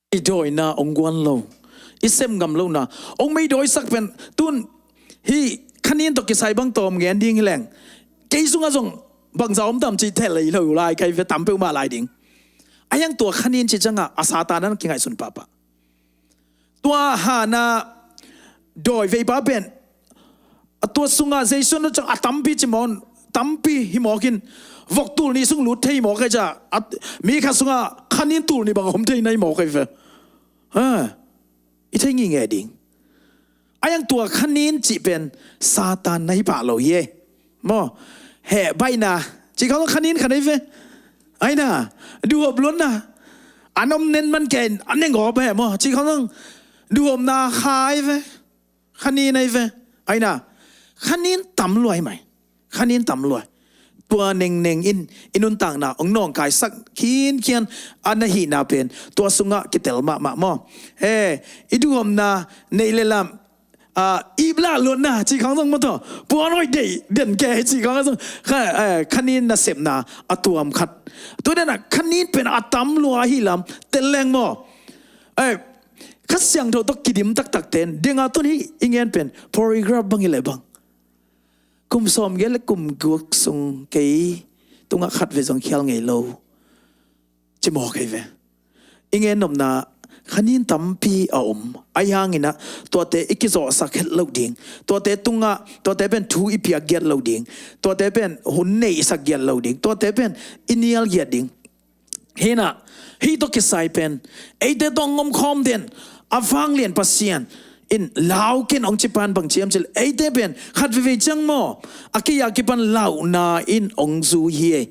I dawina hong guan lo, i sem ngam lohna hong meidawisak pen tun hi. Khanin tawh kisai bang tawm ngen ding hi leng, kei sungah zong bangza om tam cih thei lo lai kai ve, tam peuhmah lai ding. A hiang tua khanin cih ciangah a Satan an kingaihsun pahpah. Tua hana dawi veipa pen a tua sungah Jesu na ciang a tampi ci mawk, tampi hi mawk in, vok tul nih sung lut thei mawk ai ca, mi khat sungah khanin tul nih bang a om thei nai mawk ai ve. Ha, i thei ngingeh ding. A hiang tua khanin cih pen Satan na hi pah lo hi e. Maw, heh baihna cih khawng khanin khat ai ve. Aina, duhop luatna, an om nen man kei a neng awp he maw cih khawng duhopna kha ai ve. Khanin ai ve. Aina, khanin tam luai mai. Khanin tam luai. Tua nengneng in i nuntakna hong nawngkaisak khinkhian a na hihna pen tua sungah kitel mahmah maw. He, i duhopna neih le lam, ah, iplah luatna cih khawng zong maw tawh, puan hoih deih den ke cih khawng zong kha, eh, khanin nasepna a tuam khat. Tua dena khanin pen a tam lua ahi lam tel leng maw. Eh, Kha Siangtho tawh kidim taktak ten denga tun hi i ngen pen polygraph bang hi le bang. Kum sawm giat le kum guk sung kei tungah khat ve zong khial ngei lo ci mawk ai ve. I ngen nopna khanin tampi a om. Ahi hanginah tuate i kizawhsak het lo ding. Tuate tungah, tuate pen thu i piak giat lo ding. Tuate pen hun neihsak giat lo ding. Tuate pen i nial giat ding. Hinah, hih tawh kisai pen eite tawh ngom khawm den a vanglian Pasian in lau ken hong ci pan bang ciam cil, eite pen khat veve ciang maw a kei a kipan lauhna in hong zui hi ei.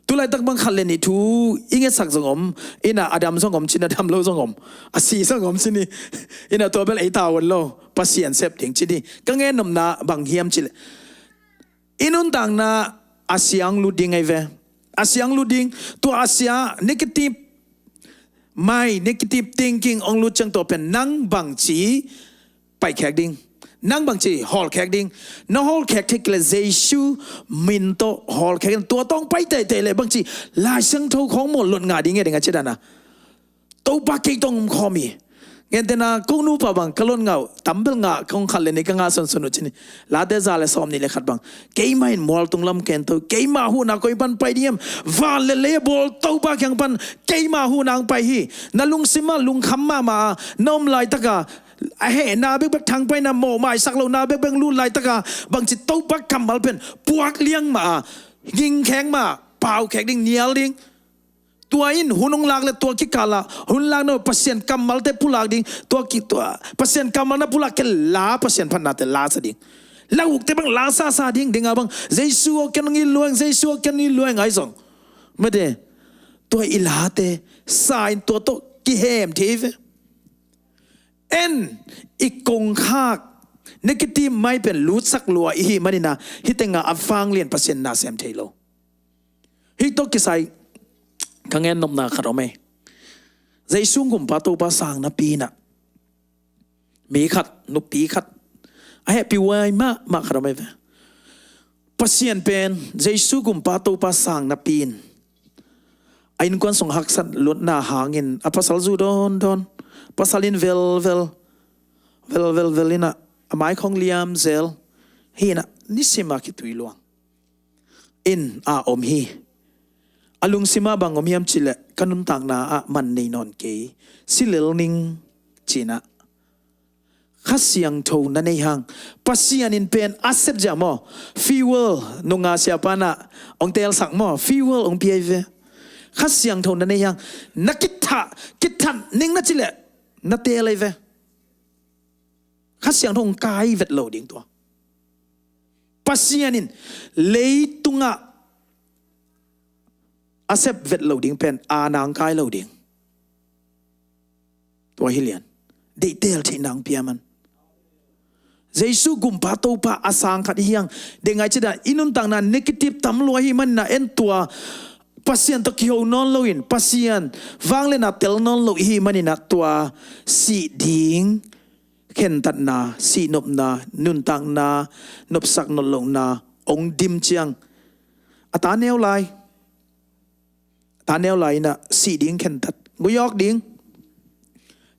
Tulaitak bang khat le nih thu i ngetsak zong om, inah a dam zong om cin, a dam lo zong om, a si zong om cin hi. Inah tua bel ei tavuan lo, Pasian sep ding cin hi. Ka ngen nopna bang hiam cih leh i nuntakna a siang lut ding ai ve. A siang lut ding, tua a sia negative mind, negative thinking hong lut ciang tua pen nang bangci paikhek ding, nang bangci hawlkhek ding. Na hawlkhek thei kei le Jesu min tawh hawlkhek ding. Tua tawh hong pai teitei le bangci Lai Siangtho khawng maw luat ngah ding e, ding a ci dana. Topa kei tawh om khawm hi. Ngentena kong nupa bang ka luat ngah uh, tam bel ngah kong khat le nih ka ngah sunsun uh cin hi. Late za le sawm nih le khat bang, keimah in mualtung lam ken to, keimah huhna koi pan pai ding hiam? Van le lei a bawl Topa kiang pan keimah huhna hong pai hi. Na lungsim ah lungkham mahmah a na om laitaka a hehna bekbek thangpaihna, mawhmaisak lohna bekbek lut laitaka bangci Topa kammal pen puak liang mah a, gingkhek mah a, paukhek ding, nial ding. Tua in hun hong lak le tua kikala hun lak na Pasian kammalte pulak ding. Tua ki, tua Pasian kammal na pulak kei la Pasian phatnate lasa ding. La ukte bang lasasa ding, dinga bang Jesu aw ken hong it luang, Jesu aw ken hong it luang ai zong mate. Tua i late sa in tua tawh kihem thei ve. En, i kongkhak negative mind pen lutsak lua i hih manina hih tenga a vanglian Pasian na sem thei lo. Hih tawh kisai ka ngen nopna khat om ei. Jesu Gumpa Topa sang napi inah mi khat, nupi khat a hehpih huai mahmah khat om ei ve. Pasian pen Jesu Gumpa Topa sang napi in a innkuan sung haksat luatna hangin a pasal zu dawndawn, pasal in velvel, velvelvel inah a mai khawng liam zel hi inah nisim a kitui luang in a om hi. A lungsim ah bang om hiam cih leh ka nuntakna ah man nei nawn kei, si lel ning ci inah. Kha Siangtho na nei hang Pasian in pen a sep zia maw, fuel nunga siapa inah hong teelsak maw, fuel hong pia hi ve. Kha Siangtho na nei hang na kithat, kithat ning na cih leh na teel hi ve. Kha Siangtho hong kai vet lo ding tua. Pasian in leitungah a sep vet lo ding pen a nang kai lo ding. Tua hi lian. Deihtel theih nang pia man. Jesu Gumpa Topa a sang khat i hiang deng ai cih dan i nuntakna negative tam lua hi manina en tua Pasian tawh kiho nawn loin Pasian vangliatna tel nawn lo i hi manina tua sih ding khentatna, sihnopna, nuntakna, nopsak nollohna hong dim ciang a ta neu lai, a ta neu lai inah sih ding khentat, guiawk ding,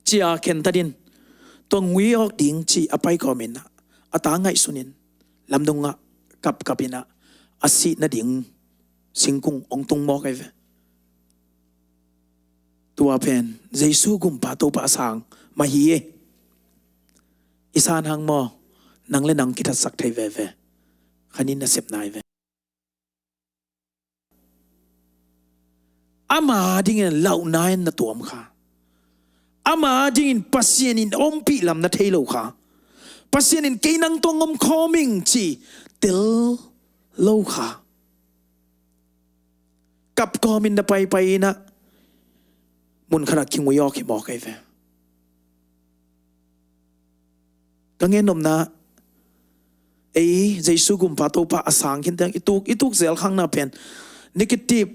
Cia khentat in, tua ngui awk ding ci a pai kawmin ah, a ta ngaihsun in, lamdungah kapkap in ah, a sih nading singkung ong tung mawk ahi ve. Tua pen Jesu gumpa Topa a sang mah hi e. I san hang maw, nang le nang kithatsak thei veve. Khanin na sepna hi ve. Ama dingin lauhna in na tuam kha. Ama dingin Pasian in ompih lam na thei lo kha. Pasian in kei nang tawh ong om khawm ing ci tel lo kha. Kap kawmin na paipai in ah, mun khatah kingui awk hi mawk ahi ve. Ka gen nopna, ei Jesu gumpa Topa a sang khin teng i tuk, i tuk zel khakna pen negative,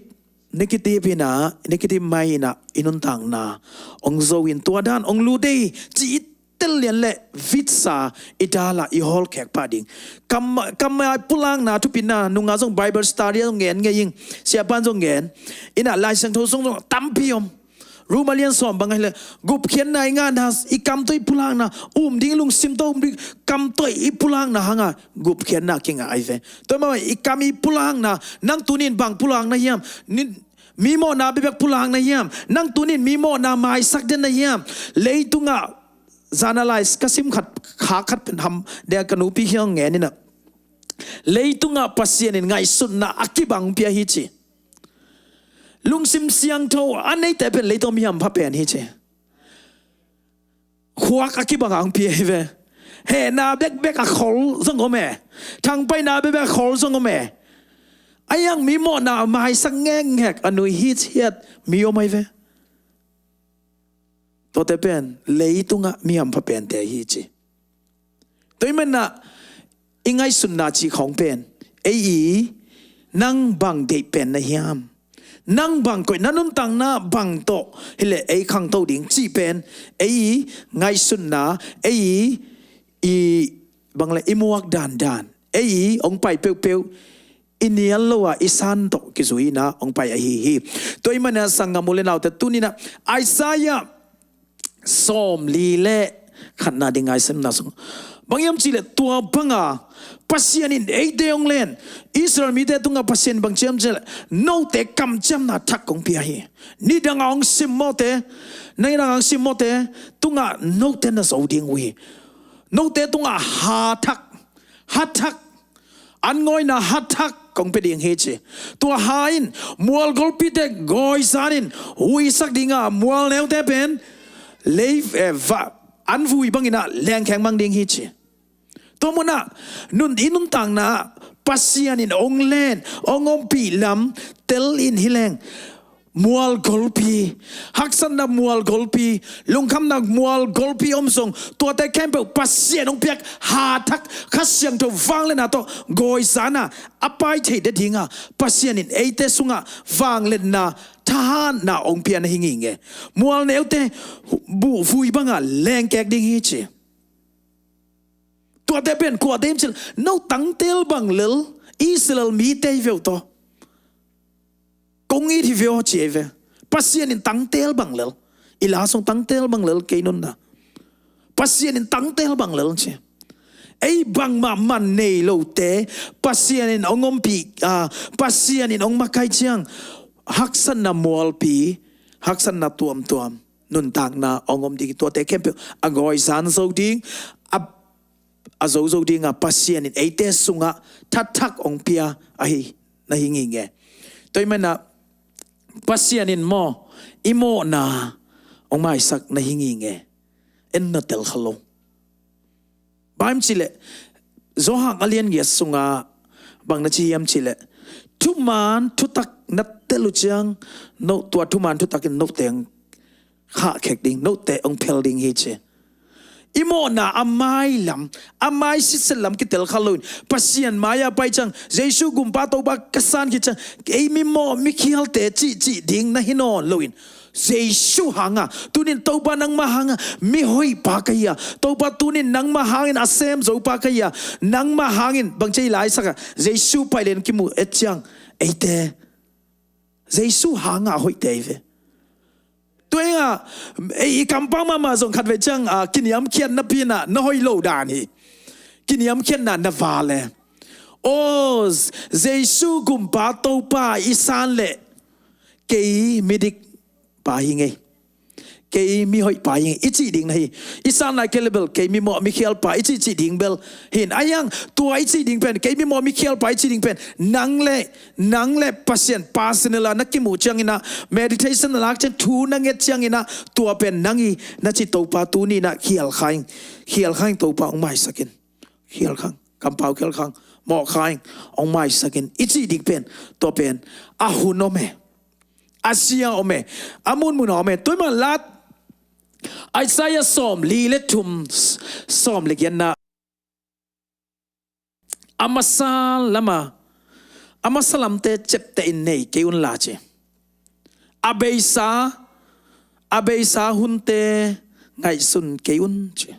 negative in ah, negative mind in ah i nuntakna ong zo in, tua dan ong lut ei ci i tel lian le vitsa i dal ah i hawlkhek pah ding. Kam, kam a pulakna thupina nungah zong Bible study zong ngen ngei ing, siapa'n zong ngen in ah, Lai Siangtho sung zong tampi om. Roma lian sawm bang ahih leh, gupkhiatna i ngahna, i kam tawh i pulakna, um ding lungsim tawh um ding, kam tawh i pulakna hang ah gupkhiatna kingah ahi ve. Tua mah i kam i pulakna, nang tuni in bang pulak na hiam? Ni, mi mawhna bekbek pulak na hiam? Nang tuni in mi mawhna maisak den na hiam? Leitungah, zan a lai ka sim khat, kha khat pen ham ding, ka nupi kiang ngen in ah, leitungah Pasian in ngaihsutna a kibang pia hi ci. Lungsim siangtho a neite pen leitung mi hampha pen hi ci. Khuak a kibang a ong pia hi ve. Hehna bekbek a khol zong om e. Thangpaihna bekbek a khol zong om e. A iang mi mawhna maisak ngekngek a nui hithiat mi om ahi ve. Tuate pen leitungah mi hampha pente hi ci. Tua ahih manin ah i ngaihsutna cih khawng pen, ei i, nang bang deih pen na hiam? Nang bang koih, na nuntakna bang tawh hi leh ei khangto ding cih pen, ei i ngaihsutna, ei i, i bang le i muak dandan, ei i ong pai peuhpeuh, i nial lo a i san tawh kizui in ah ong pai ahi hi. Tua ahih manin ah sanggam u le naute, tuni in ah Isaiah sawmli le khatna ding ngaihsutna sung, bang hiam cih leh, tua bang a Pasian in eite ong len, Israel mite tungah Pasian bang ci hiam cih leh, note kamciamna thak kong pia hi. Nidang a ong simmawhte, nidang a ong simmawhte tungah note na zo ding uh hi. Note tungah ha thak, ha thak, an ngawina ha thak kong pia ding hi ci. Tua ha in mual golpite gawizan in huisak ding a, mual neute pen lei, eh, va, an vui bangin ah lengkhek mang ding hi ci. Tua mun ah nun, i nuntakna ah Pasian in ong len, ong ompih lam tel in hi leng, mual golpi, haksatna mual golpi, lungkhamna mual golpi om zong, tuate khempeuh Pasian ong piak ha thak, Kha Siangtho vangliatna tawh gawizan a, a pai theih nading a, Pasian in eite sungah vangliatna, thahatna ong pia na hi ngei nge. Mual neute bu, vui bang a lengkhek ding hi ci. Tuate pen kuate hiam cih leh, no tangtel bang lel, Israel mite hi ve uh tawh. Kong it hi ve aw ci ei ve. Pasian in tangtel bang lel. I la sung tangtel bang lel kei nunna. Pasian in tangtel bang lel ci. Ei bangmah man nei lote, Pasian in ong ompih, ah, Pasian in ong makai ciang, haksatna mualpi, haksatna tuamtuam, nuntakna ong om ding, tuate khempeuh a gawizan zo ding, a, a zo zo ding a, Pasian in eite sungah thathak ong pia ahi na hi ngei nge. Tua ahih manin ah Pasian in maw, i mawhna ong maisak na hi ngei nge. En na tel kha lo. Bang hiam cih leh, Johan a lian giat sungah bang na ci hiam cih leh, thuman thutak na tel uh ciang, no, tua thuman thutak in note ong khahkhek ding, note ong phel ding hi ci. I mawhna a mai lam, a mai sitset lam kitel kha loin, Pasian mai-ah pai ciang, Jesu gumpa Topa ka san khit ciang, ei mimawh mikhialte cihcih ding na hi nawn loin, Jesu hanga, tunin Topa nangmah hanga mihoihpa ka hi a, Topa tunin nangmah hangin a sem zopa ka hi a, nangmah hangin bang ci ei laisak a, Jesu pai len kimu et ciang, eite Jesu hanga hoihte hi ve. Tua inga, ei, i kampau mahmah zong khatvei ciang, a, kiniamkhiatna pi inah na hoih lo dan hi. Kiniamkhiatna na vale. O, Jesu gumpa Topa i san leh kei midik pa hi ngei. Kei mihoih pa hi ngei i cih ding na hi. I san lai kei le bel kei mimawh mikhial pa i cih cih ding bel hin. Ahi hang tua i cih ding pen, kei mimawh mikhial pa i cih ding pen, nang le, nang le Pasian personal a na kimuh cianginah, meditation na lak ciang, thu na nget cianginah, tua pen nang hi na ci Topa tuni inah khial kha ing. Khial kha ing, Topa hong maisak in. Khial kha ing, kampau khial kha ing, mawh kha ing, hong maisak in i cih ding pen, tua pen a hun om e. A sia om e. A munmun a om e. Tua ahih manin la Isaiah sawmli le thum, sawm le giatna, a masa lama, a masa lamte ciapteh in nei kei un la ci. A beisa, a beisa hunte ngaihsun kei un ci.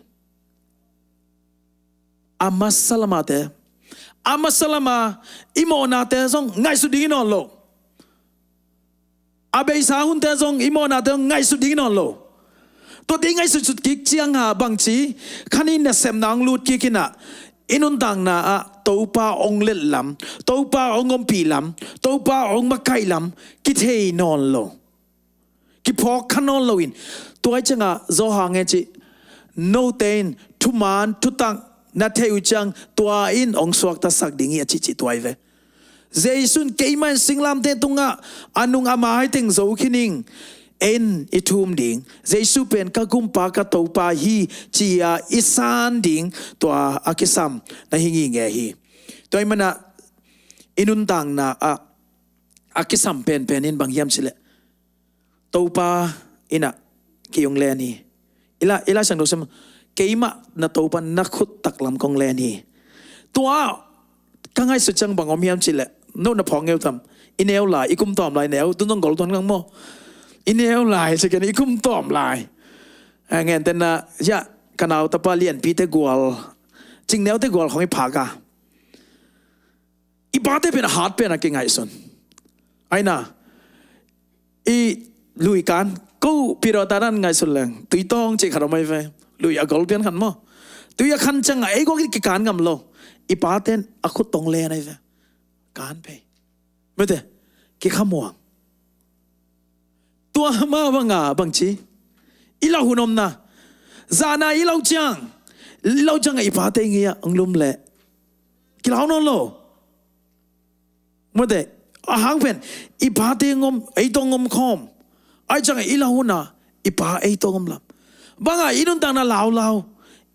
A masa lamate, a masa lama i mawhnate zong ngaihsut ding i nawn lo. A beisa hunte zong i mawhnate zong ngaihsut ding i nawn lo. Tuate i ngaihsutsut kik cianga bangci, khan i nasepna hong lut kik inah, i nuntakna ah Topa hong let lam, Topa hong ompih lam, Topa hong makaih lam kithei nawn lo. Kiphawk kha nawn loin, tua ih ciangah Johan e cih, note in thuman thutak na theih uh ciang tua in hong suaktasak ding hi a cihcih tua ih ve. Jesu in keimah in singlamteh tungah a nung a mai teng zo khin ing, en i thum ding. Jesu pen ka gumpa ka Topa hi ci-a i san ding tua a kisam na hi ngingei hi. Tua ih manah i nuntakna ah a kisam penpen in bang hiam cileh, Topa inah kei hong len hi. I la, i la siangtho sim, keimah na Topa na khut taklam kong len hi. Tua ka ngaihsut ciang bang om hiam cileh, no na phawk ngeu tam. I neu lai, i kum tawm lai neu, tun zong gol tuan ngang maw. I neu lai, ciken i kum tawm lai. A ngen tenna, ya, ka nau tapa lianpite gual, cingneute gual khong i phak a. I pate pen a hat pen a kingaihsun. Aina, i lui kan, ko piro tanan ngaihsun leng, tui tawng cih khat om ai ve. Lui a gol pian khan maw. Tui a khan ciang a ei guak in kikan ngam lo. I pate in a khut tawng len ai ve. Kan phei. Mete, kikhamuang. Tua mah banga bangci, i lau hun omna. Zana i lau ciang, i lau ciang a i pate ngei-ah ang lum leh kilau nawn lo. Mate, a hang pen, i pate ngom, ei tawh ngom khawm. Ai ciang a i lau huna, i pa ei tawh ngom lam. Banga i nuntakna laulau,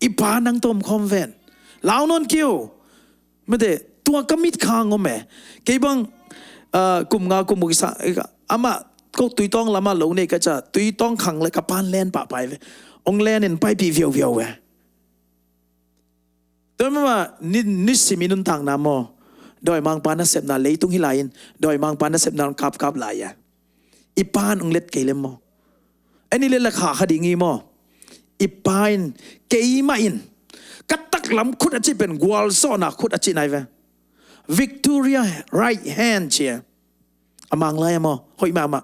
i pa nang tawh om khawm ven. Lau nawn keu. Mate, tua ka mit khang om e. Kei bang, ah, kum nga kum uk i sa, amah ko tui tawng lama lo nei ka ca, tui tawng khang le ka pan len pahpai ve. Ong len in paipih viauviau ve. Tua mama, ni, nisim i nuntakna maw. Dawimangpa nasepna leitung hi lai in, dawimangpa nasepna ong kapkap lai a. I pan ong let kei le maw. Eni le la kha kha ding i maw. I pa in, keimah in, ka taklam khut a cih pen gualzawhna khut a cih nai ve. Victoria right hand cia. A manglai a maw, hoih mahmah.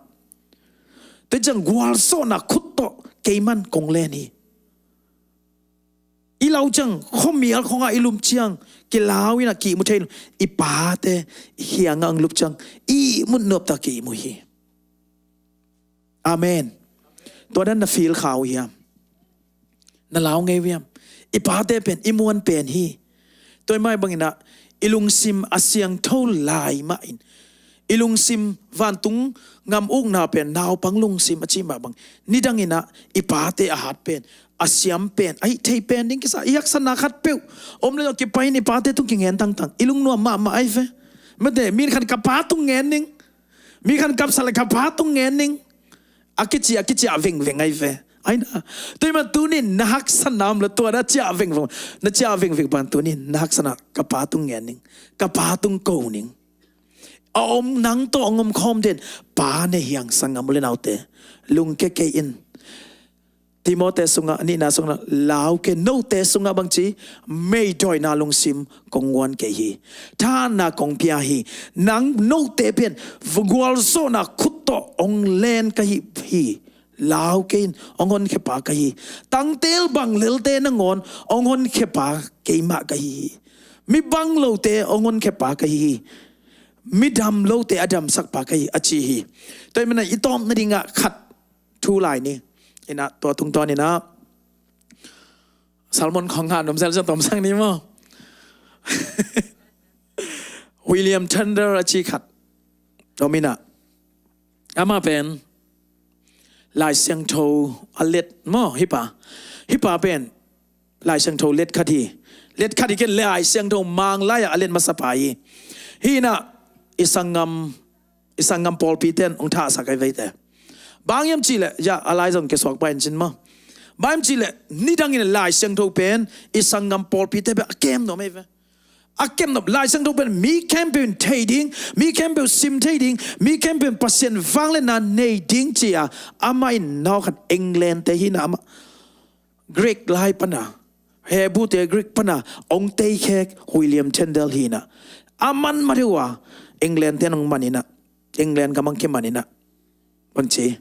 Te ciang gualzawhna khut tawh keiman kong len hi. I lau ciang, khuamial khongah i lum ciang, kilau inah kihmu thei lo. I pate, i khiangah ang lup ciang, i mut nuapta kihmu hi. Amen. Tua dan na feel kha uh hiam? Na lau ngei uh hiam? I pate pen, i muan pen hi. Tua i mai banginah, i lungsim a siangtho lai mah in. I lungsim vantung ngam ukna pen, naupang lungsim a cih mah bang. Nidanginah, i pate a hat pen, a siam pen, a hih thei pen ding kisa, i haksatna khat peuh. Om le zong kipai in i pate tung kingen tangtang. I lungnuam mahmah ai ve. Mate, min khan ka pa tung ngen ning. Mi khan kapsa le ka pa tung ngen ning. A kici, a kici a vengveng ai ve. Aina. Tua i man tunin na haksatna om le tua na cia vengveng. Na cia vengveng pan tunin na haksatna ka pa tung ngen ning. Ka pa tung ko ning. A om nang tawh a ngom khawm den. Pa ne hiang sang a mu le naute. Lungke kei in. Timote sungah, nihna sungah, lau ke note sungah bangci, meidawina lungsim kong nguan kei hi. Thahatna kong pia hi. Nang note pen, gualzawhna khut tawh ong len ka hi hi. Lau kei in, hong honkhia pa ka hi hi. Tangtel bang lelte nangawn hong honkhia pa keimah ka hi hi. Mi bang lote hong honkhia pa ka hi hi. Mi dam lote a damsak pa ka hi hi, a ci hi. Tua ahih manin ah i tawpna dingah khat thu lai ni. Inah tua tungtawn inah Salmon khong han om sel ciang tomsang ni maw. William Tyndale a ci khat om inah, amah pen Lai Siangtho a let maw, hih pa. Hih pa pen Lai Siangtho let khat hi. Let khat hi ken, Lai Siangtho Manglai ah a let masa pa hi. Hih inah i sanggam, i sanggam pawlpite in hong thahsak ahi ve te. Bang hiam cih leh, ya, a lai zong kisuak pah in cin maw. Bang hiam cih leh, nidangin Lai Siangtho pen i sanggam pawlpite bek a kem nuam ahi ve. A kem nuam. Lai Siangtho pen mi khempeuh in thei ding, mi khempeuh sim thei ding, mi khempeuh in Pasian vangliatna nei ding ci-a amah in nawkhat England te hi inah, amah Greek lai pana, Hebru te Greek pana hong teikhek William Tyndale hi inah, aman mah deuh a England te in hong man inah, England gam hong kiman inah, bang ci,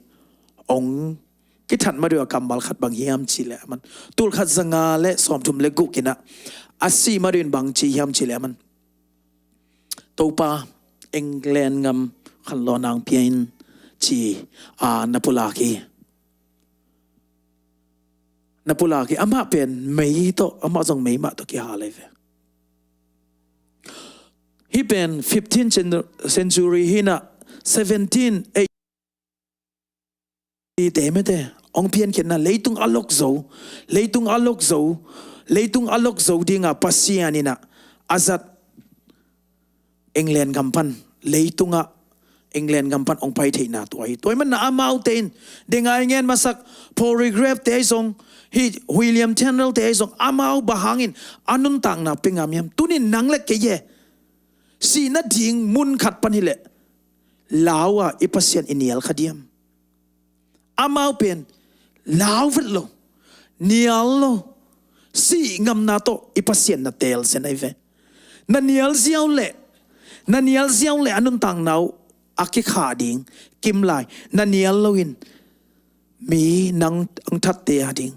hong kithat mah deuh a kammal khat bang hiam cih leh, aman tul khat za nga le sawmthum le guk inah a sih mah deuh in bang ci hiam cih leh, aman, Topa, England gam khanlawhna hong pia in, ci-a na pulak hi. Na pulak hi. Amah pen mei tawh, amah zong mei mah tawh kihal ahi ve. Hih pen fifteen cen-, century hi inah, seventeen eighty te mete hong piankhiatna, leitung a lok zo, leitung a lok zo, leitung a lok zo dinga Pasian inah a zat England gam pan, leitungah England gam pan hong pai theihna tua hi. Tua ahih manin ah amaute in, ding a i ngen masak Paul Rigrave te ahi zong, hih William Tyndale te ahi zong, amau bang hangin a nuntakna pia ngam hiam? Tuni-in nang le kei e, sihna ding mun khat pan hi leh, lau a i Pasian i nial kha diam? Amau pen lau vet lo, nial lo, sih ngamna tawh i Pasian na teel zen ahi ve. Na nial ziau leh, na nial ziau leh a nuntakna uh a kikhah ding kim lai. Na nial loin mi nang hong thatte a ding,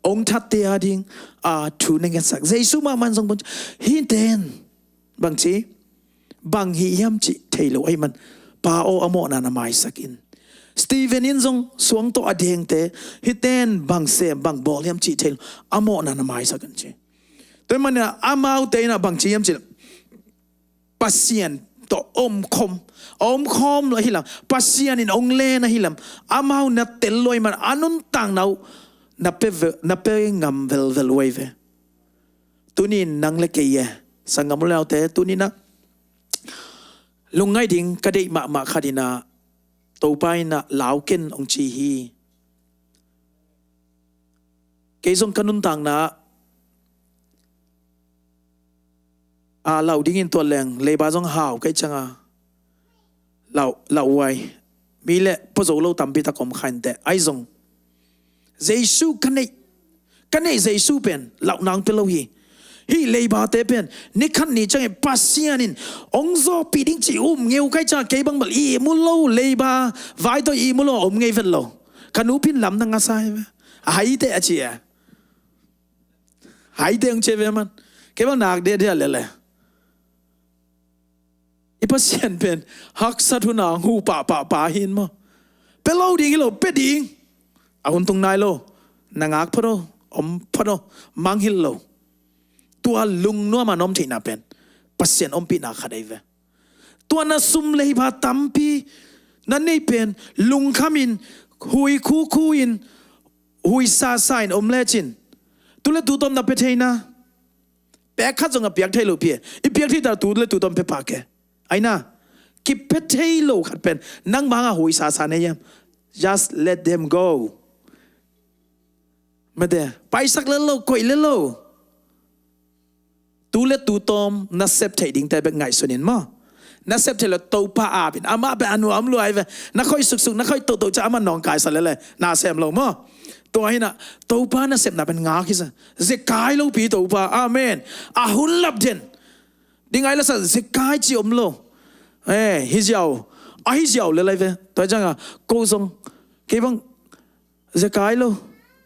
hong thatte a ding a thu na ngetsak. Jesu mahmah in zong bang ci, hihte in bang ci, bang hih hiam cih thei lo ahih man, Pa aw, a mawhna na maisak in. Stephen in zong suang tawh a dengte, hihte in bang sem, bang bawl hiam cih thei lo, a mawhna na maisak in ci. Tua ahih manin ah amaute in ah bang ci hiam cih leh, Pasian tawh omkhawm, a omkhawm lo ahi lam, Pasian in hong len ahi lam, amau na tel lo ahih man a nuntakna uh na pia ve-, na pia ngam velvel uh ahi ve. Tuni-in nang le kei e, sanggam u le naute, tuni-in ah lungngaih ding ka deih mahmah khat in ah, Topa in ah lau ken hong ci hi. Kei zong ka nuntakna ah, lau dingin tuat leng, leiba zong hau ka hih ciangin lau, lau uai. Mi le pua zo lo tampi tak om kha inteh. Ahi zong Jesu ka neih, ka neih Jesu pen lauhna hong pia lo hi. Hih leibate pen ni khat ni ciangin Pasian in hong zawhpih ding cih um ngei uh ka hih ciangin kei bang bel ihmu lo, leiba vai tawh ihmu lo om ngei vet lo. Ka nupi in lamdang a sa hi ve. A hai teh a ci e. Hai teh hong ci e ve man. Kei bang nak deh deh a lele. I Pasian pen haksat hun a hong huh pahpah pa hi in maw. Pia lo ding hi lo, pia ding. A hun tung nai lo. Na ngak phot o, om phot o, mangngilh lo. Tua lungnuam a na om theihna pen Pasian ompihna khat ahi ve. Tua na sum leiba tampi na neih pen lungkham in, hui khukhu in, hui sasa in om lecin, tu le tu tawm na pia thei na. Pek khat zong a piak thei lo pi e. I piak thei ta tu le tu tawm pia pah ke. Ai na, kipia thei lo khat pen nang bang a hui sasa na hiam? Just let them go. Mate, paisak le lo, koih le lo. Tu le tu tawm na sep theih dingte bek ngaihsun in maw. Na sep theih lo Topa ap in, amah pen a nuam lua ahi ve. Na khoih suksuk, na khoih tohtoh ciang amah nawngkaisa lele, na sem lo maw. Tua hi in ah Topa nasepna pen ngak hi sa. Zekai lopi Topa. Amen. A hun lap den ding ai la sa, zekai ci om lo. Eh, hi ziau. A hi ziau le lai ve. Tua ciangin ko zong, kei bang Zekai lo.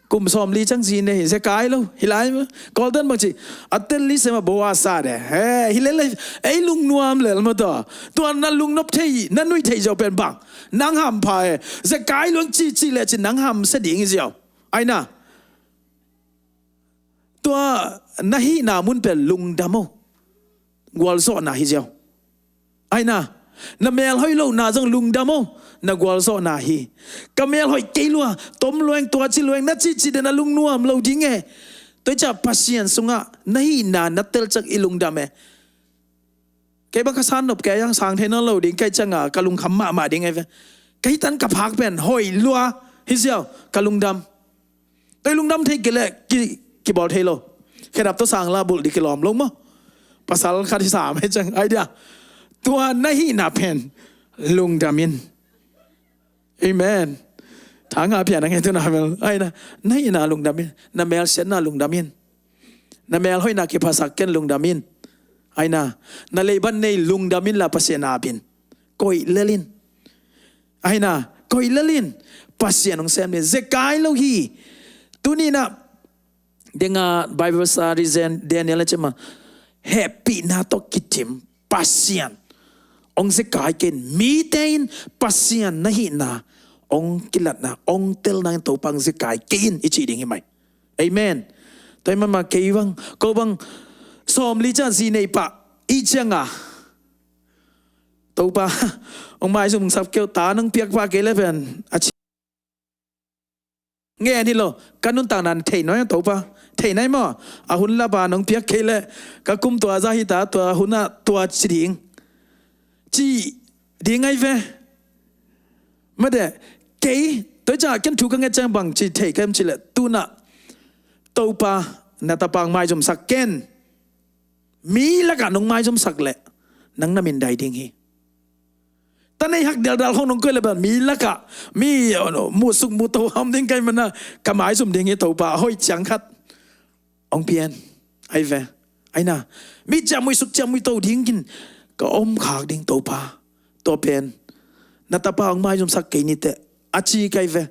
Kum sawmli ciang zi nei, zekai lo. Hi lai maw. Kawlten bang ci, a tel li sem a bo a sa de. He, hi lel, ei lungnuam lel maw taw. Tua na lungnop thei, na nuih thei ziau pen bang, nang hampha e. Zekai lo ing ci, ci le ci nang hamsia ding hi ziau. Ai na. Tua na hihna mun pen lungdam o. Gualzawhna hi ziau. Ai na, na mel hoih lohna zong lungdam o, na gualzawhna hi. Ka mel hoih kei lua, tom lueng, tua ci lueng, na cihcih den a lungnuam lo ding e. Tua hi ciah Pasian sungah na hihna na telciang i lungdam e. Kei bang ka san nop kei ang, sang thei nawn lo ding, kei ciangah ka lungkham mahmah ding e ve. Ka hih tan ka phak pen hoih lua hi ziau, ka lungdam. Tei lungdam thei kei leh ki, kibawl thei lo. Khedap tawh sang la bulh ding kilawm lo maw. Pasal khat hi sam hi ciang ai dia. Tua na hihna pen lungdam in. Amen. Thanga pian a ngai tu na mel. Ai na, na hihna lungdam in. Na melsiatna lungdam in. Na mel hoihna kiphasak ken lungdam in. Ai na, na leiban nei lungdam in la Pasian ap in. Koih lel in. Ai na, koih lel in. Pasian hong sem in. Zekai lo hi. Tuni na, denga Bible study zen Daniel a cema, hehpihna tawh kitim Pasian hong zekai kei in, mite in Pasian na hihna hong kilatna, hong telna in Topa hong zekai kei in i cih ding hi mai. Amen. Tua hi mahmah kei bang, ko bang sawmli ciang zi nei pah i cianga, Topa hong maizum sak kei uh, ta nong piak pah kei le pen a ci ngen hi lo. Ka nuntakna thei nai, Topa, thei nai maw? A hun lapa nong piak kei leh ka kum tua za hi ta, tua hunah tua ci ding, ci ding ai ve. Mate, kei tua hi ciah ken thu ka nget ciang bang ci thei kem ci leh, tunah Topa na tapa hong maizumsak ken. Mi lakah nong maizumsak leh nang na min dai ding hi. Ta nei hak dialdal khong nong koih leh bel mi lakah mi, uh, muhsuk muhto ham ding kai mana ka maizum ding hi Topa, hoih ciang khat hong pian ai ve. Ai na, mi ciah muisuk ciah muito ding kin ka om khak ding Topa. Tua pen na tapa hong maizumsak kei ni teh a ci kai ve.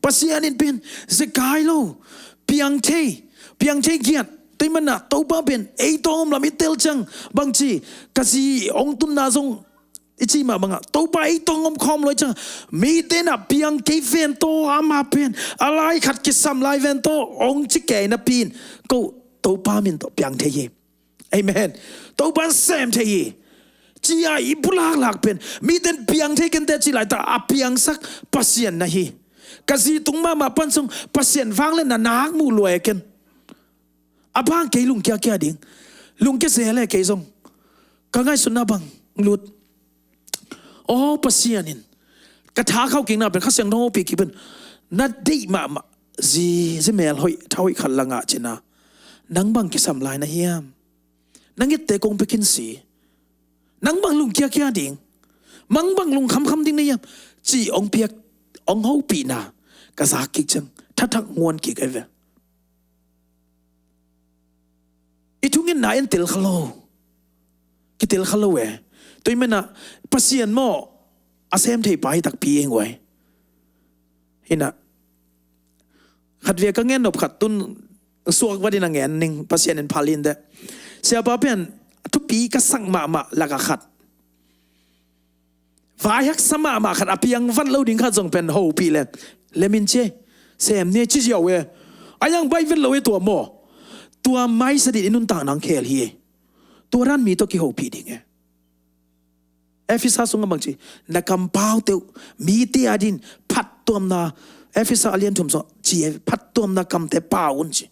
Pasian in pen zekai lo, piang thei, piang thei giat. Tei mana Topa pen ei tawng om lam i tel ciang bang ci, ka zi hong tunna zong i ci mah bangah Topa ei tawng om khawm lo i ciang, mite na piang kei ven tawh, ama pen a lai khat kisam lai ven tawh hong ci kei napi in, ko Topa min tawh piang thei hi. Amen. Topa in sem thei hi. Ci-a i pulak lak pen mite in piang thei kei inteh ci laitak a piangsak Pasian na hi. Ka zi tung mahmah pan zong Pasian vangliatna na hak muh lua e ken. A bang kei lungkiakia ding, lungkia zel e kei zong. Ka ngaihsutna bang lut, aw Pasian in ka tha khauh kikna pen Kha Siangtho hopih kik pen na deih mahmah, zi, zi mel hoih, tha hoih khat la ngah cihna. Nang bang kisam lai na hiam? Nang ette kong pia khin si. Nang bang lungkiakia ding, nang bang lungkhamkham ding na hiam? Cih hong piak, hong hopihna ka zak kik ciang thathak nguan kik ai ve. I thungetna en tel kha lo. Kitel kha lo e. Tua hi mana Pasian maw a sem thei pa hi takpi eng uai. Hina, khat via ka ngen nop khat tun suak vatin a ngen ning, Pasian in phal in teh. Siapa pen thupi ka sak mahmah laka khat, vai haksa mahmah khat, a piang vat lo ding khat zong pen hopih le, lemin cia, sem ni ci ziau e. A yang bai vet lo e tua maw. Tua maisa dih i nuntak nang khel hi e. Tua dan mi tawh kihopih ding e. Efesa sungah bang ci, na kampaute uh mite adin phattuamna, Efesa a lian thum sungah ci e, phattuamna kamte pau un ci.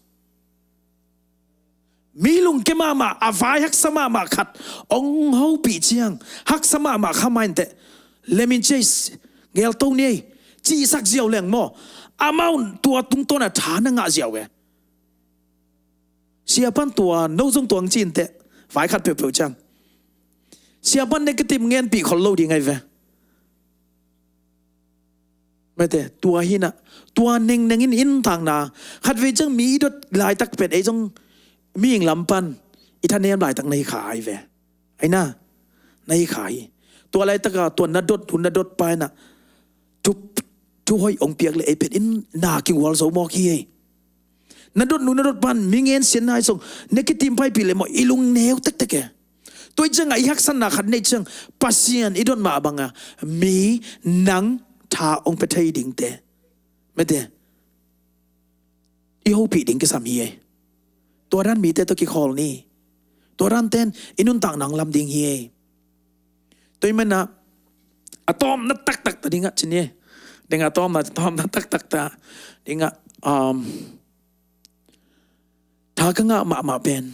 Mi lungke mahmah, a vai haksa mahmah khat hong hopih ciang, haksa mahmah kha mah inteh, lemin cia, gelto ni ei, cihsak ziau leng maw, amau tua tungtawn a tha na ngah ziau e. Siapan tua, no zong tuang ci inteh, vai khat peuhpeuh ciang. Siapan negative ngenpih khol lo ding ai ve. Mate, tua hina, tua nengneng in i nuntakna, khatvei ciang mi i dot laitak pen ei zong mihing lam pan i thanem laitak na hi kha ai ve. Ai na, na hi kha hi. Tua laitaka tua na dot, hun na dot pa hina, thup, thu hoih hong piak le ei pen in na kigual zo mawk hi ei. Na dotnu na dotpa in mi ngen sian nai song na kitim paipih le maw i lung neu tektek e. Tua i ciangah i haksatna khat nei ciang Pasian i dot mah banga mi nang tha hong pia thei dingte mete i hopih ding kisam hi ei. Tua dan mite tawh kikhawl ni. Tua dan ten i nuntakna hong lam ding hi ei. Tua i manah a tawmna taktak ta dingah ci ni. Dingah tawmna tawmna taktak ta dingah um, tha ka ngah mahmah pen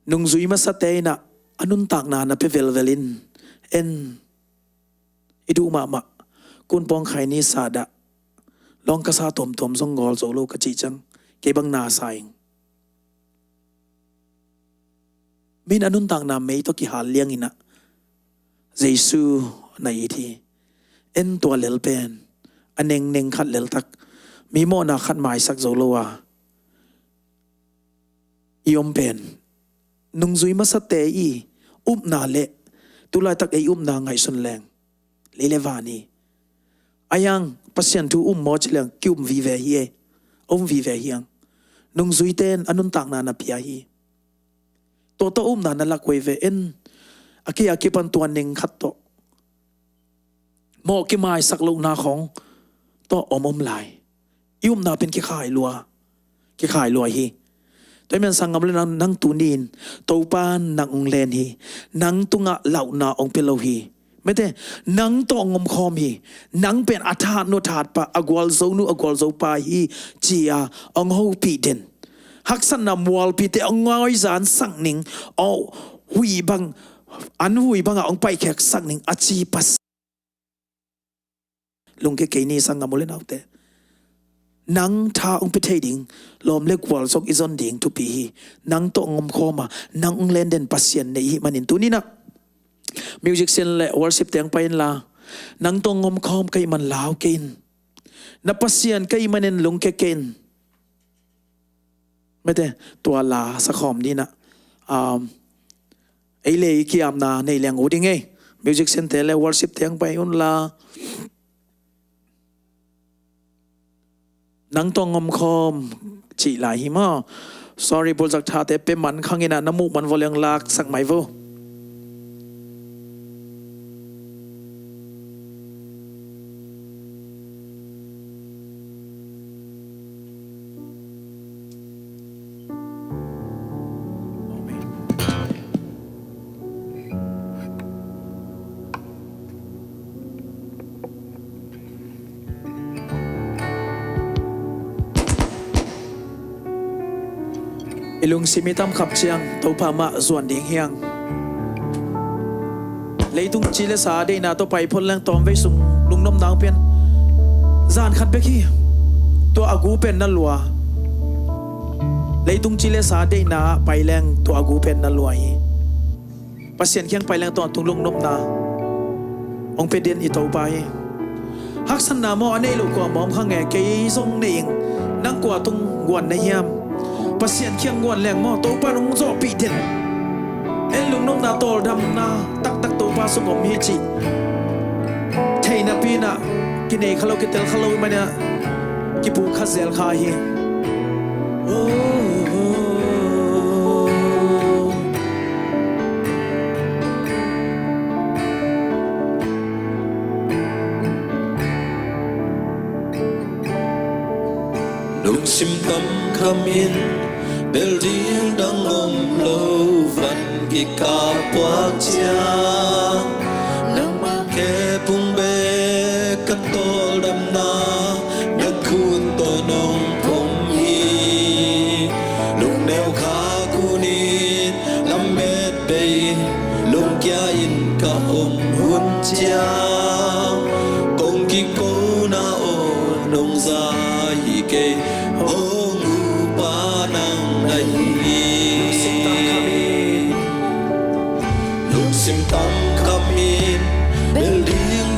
nungzui masate inah a nuntakna na pia velvel in en i duh mahmah kun pawng khai ni sa dah lawng ka sa tuamtuam zong gawl zo lo ka cih ciang kei bang na sa ing. Min a nuntakna mei tawh kihal lianginah Jesu na it hi. En tua lel pen a nengneng khat leltak mi mawhna khat maisak zo lo a i om pen nungzui masate i upna le tulaitak ei upna ngaihsun leng lei le van hi. A hiang Pasian thu um maw ci leng ki um vive hi e. A um vive hiang nungzuite in a nuntakna na pia hi. Tua tawh upna na lak veve en a kei a kipan tua neng khat tawh mawh kimaisak lohna khawng tawh om om lai. I upna pen kikhai lua kikhai lua hi. Tua i men sanggam le nang nang tunin Topa nang ung len hi. Nang tungah lauhna ong pia lo hi. Mete nang tawh ong omkhawm hi. Nang pen a thatnu thatpa a gualzonu a gualzopa hi. Cia ong hopih den haksatna mualpite ong ngawizan sakning aw hui bang an hui banga ong paihkhek sakning a ci pas lungke kei ni sanggam u le naute. Nang tha ong pia thei ding lawm le gual zong i zon ding thupi hi. Nang tawh ong omkhawma nang ong lenden Pasian nei hi manin tuninah music sin le worship teng pai inla nang tawh ong omkhawm kei man lau kei in na Pasian kei manin lungke kei in. Mete tua la sakhawm dinah um, ei le i kiamna nei leng u ding ei. Music sinte le worship teng pai unla nang tawh ngomkhawm cih lai hi maw? Sorry bulzak thate pe man khanginah na muh man vo leng laksak mai vo. I lungsim i tamkhap ciang Topa mah zuan ding hiang. Leitung ci le sa deihna tawh pai phot leng tawmvei sung lungnopna hong pian. Zan khat bek hi. Tua a gu pen na lua. Leitung ci le sa deihna pai leng tua a gu pen na lua hi. Pasian kiang pai leng tua tung lungnopna hong pia den i Topa hi. Haksatna maw a nei lo kua mawm kha nge kei zong nei ing. Nang kua tung guan na hiam? Pasian kiang guan leng maw Topa nung zawhpih den. En lungnopna tawldamna taktak Topa sung om hi cih thei napi inah kinei kha lo kitel kha lo i manah kipuk kha zel kha hi. Lungsim tam khamin bel ding dang om lo van kikap puak ciang nangmah kepung bek ka tawldamna na khut tawh nong pom hi. Lungneu kha kunin lamet bei lungkia in ka om hun ciang kong kikona aw nong za hi kei. Hong upa nang na hi. Lungsim tam khamin bel ding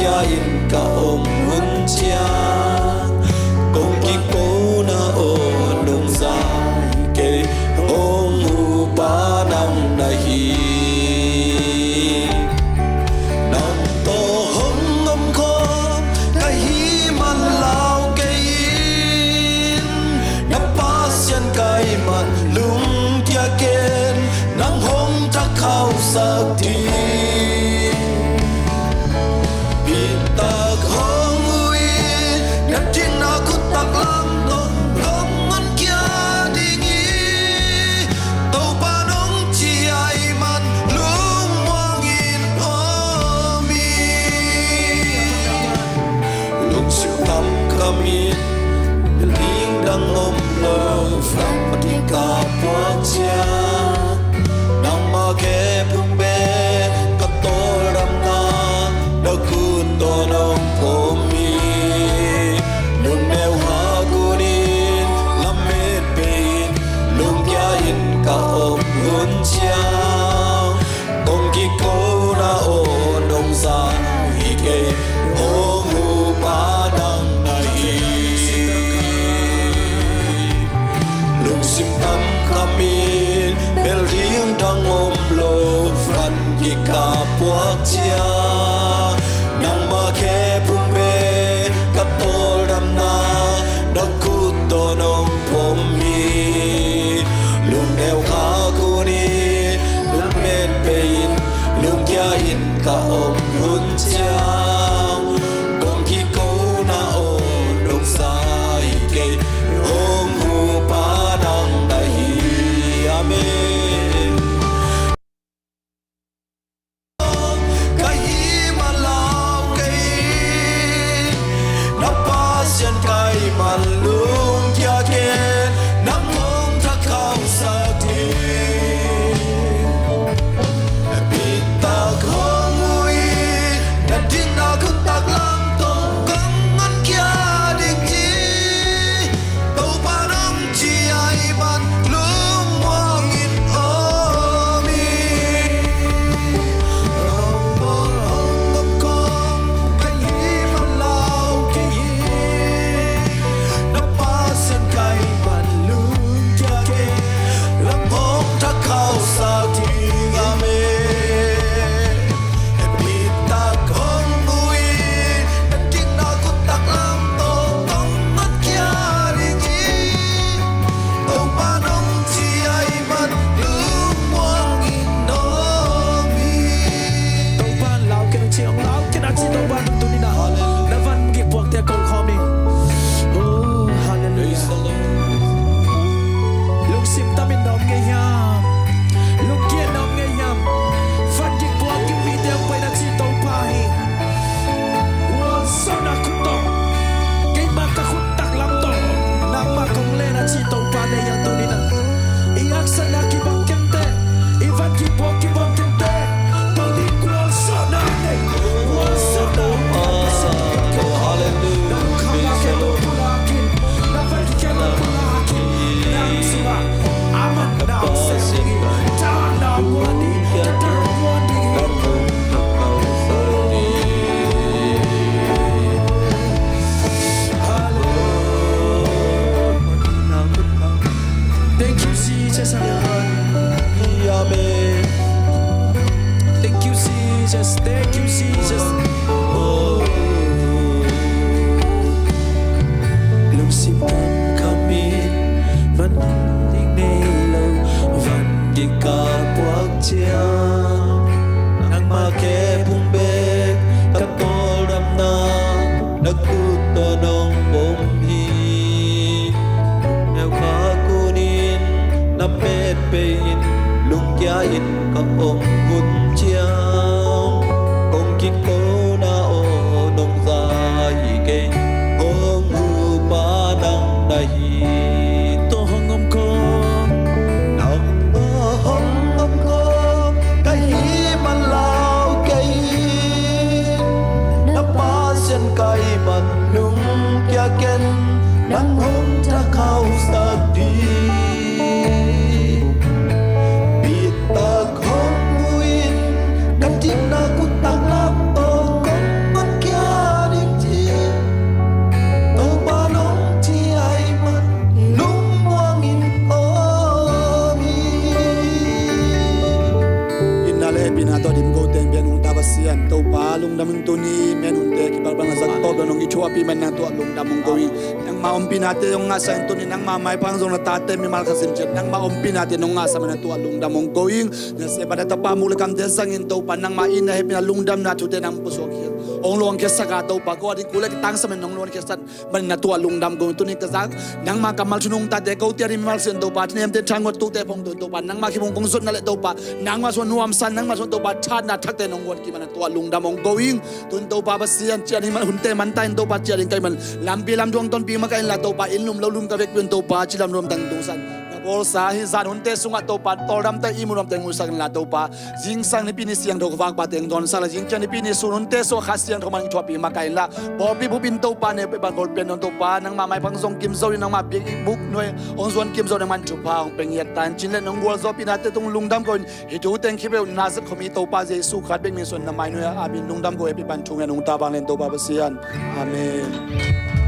Tua in ka om hun ciang kong kiko na aw nong za hi kei. Hong hupa nang na hi. Nang tawh hong om khawm ka hih man lau kei in, na Pasian ka hih man lungkia ken, nang hong thakkhauhsak ding. Pitak hong ui, na dikna khut taklam tawh kong honkhia ding hi, Topa nong ci ahih man lungmuang in om hi. Lungsim kamkam in building dang om lo, van kikap puak ciang, nangmah khe phung bek ka tawldamna, na khut tawh nong pom hi. Lungneukha kun in, lamet pei in, lungkia in ka om hun ciang, kong kiko na aw nong za hi kei. Hong hupa nang na hi. Lungsim kamkam in building dang om lo, van kikap puak ciang, nangmah khe phung bek ka tawldamna, na khut tawh nong pom hi. Lungneukha kun in, lamet pei in, lungkia in ka om hun ciang, kong kiko na aw nong za hi kei. Hong hupa nang na hi. Amen. Ka hih man lau kei, na Pasian ka hih man lungkia ken, nang hong thakkhauhsak ding. Pitak hong ui, na dikna khut taklam tawh kong honkhia ding hi. Topa nong ci ahih man lungmuang in om hi. Hong om khawm ka hih man lau kei hi. Na Pasian ka hih man lungkia kei, nang hong thakkhauhsak ding. Amen. Pitak hong ui, na dikna khut taklam tawh kong honkhia ding hi. Topa nong ci ahih man lungmuang in om hi. Topa in lau ken, ci hong lau ken a ci Topa in tuni-in ah. Hallelujah. Na van kikpuakte kong khawm ni. Oh, hallelujah. Praise the Lord. Lungsim tam in na om ngei hiam? Lungkia in na om ngei hiam? Van kikpuak in mite hong pai na ci Topa hi. Gualzawhna khut tawh, keimah ka khut taklam tawh nangmah kong len a ci Topa nei hiam tuni-in ah? I haksatna kibang kenteh, i van kikpuak kibang kenteh, tuni-in gualzawhna nei, gualzawhna. Hallelujah. Praise the Lord. Thank you, Jesus. Amen. Thank you, Jesus. Thank you, Jesus. Oh. Lungsim kamkam in van ding nei lo, van kikap puak ciang, nangmah khe phung bek ka tawldamna, na khut tawh nong pom hi. Lungneukha kun in, lamet pei in, lungkia in ka om hun ciang, kong kiko na aw nong za hi kei. Hong hupa nang na hi. Tua hong om khawm, nangmah hong om khawm ka hih man lau kei. Na Pasian ka hih man lungkia ken, nang hong thakkhauhsak ding. Pitak hong ui in, ka dikna khut taklam tawh kong honkhia Lim ko teng bia nungta Pasian Topa, lungdam ing. Tuni mihonte kipalpal na zat tawp lo nong kithuahpih man na tua lungdam ong ko ing. Nangma ompi nate zong ngahsak ing. Tuni nangma maipha zong na tate mimal khat sim ciat nangma ompi nate nong ngahsak man na tua lungdam ong ko ing. Na sepa na tapa muk le kamte zangin Topa nangma in na hehpihna lungdamna thute nang pusuak hi. Ong luangkhiatsak a Topa ko a ding kul le kitangsa man nong luangkhiatsak man na tua lungdam ko ing. Tuni ka zak nangma kammal thu nungtate kote a ding mimal sin Topa, thanemte thangot tukte phong tun Topa, nangma khibung kong zotna le Topa nangma sung nuamsa, nangma sung Topa thatna thakte nong guan kik man na tua lungdam ong ko ing. Tun Topa Pasian ciah ding man hunte man ta in Topa ciah ding ka hih man lampi lamthu ong tonpih makaih inla Topa, inn lum lo lum ka vekpi un Topa ci lamlum tang tungsan na bawlsa hi. Zan hunte sungah Topa tawldamte ihmu nuamte ngulsak inla Topa, zingsang nipi ni siangtho ka vakpa teng dawnsak la zingciang nipi ni sun hunte sungah Kha Siangtho man thuahpih makaih inla, pawlpi bup in Topa ne peh bang golpen dong Topa nangma maipha zong kim zo in nangma biakbuk nuai ong zuan kim zo nangman thupha ong pia ngiat ta in. Cin le nong gualzawhpihnate tung lungdam ko in. Hih thu teng khipeuh Nazareth khuami Topa Jesu Khrist bek min suan na mai nuai a, amen. Lungdam ko, hehpih pan thu ngen ung ta bang len Topa Pasian. Amen.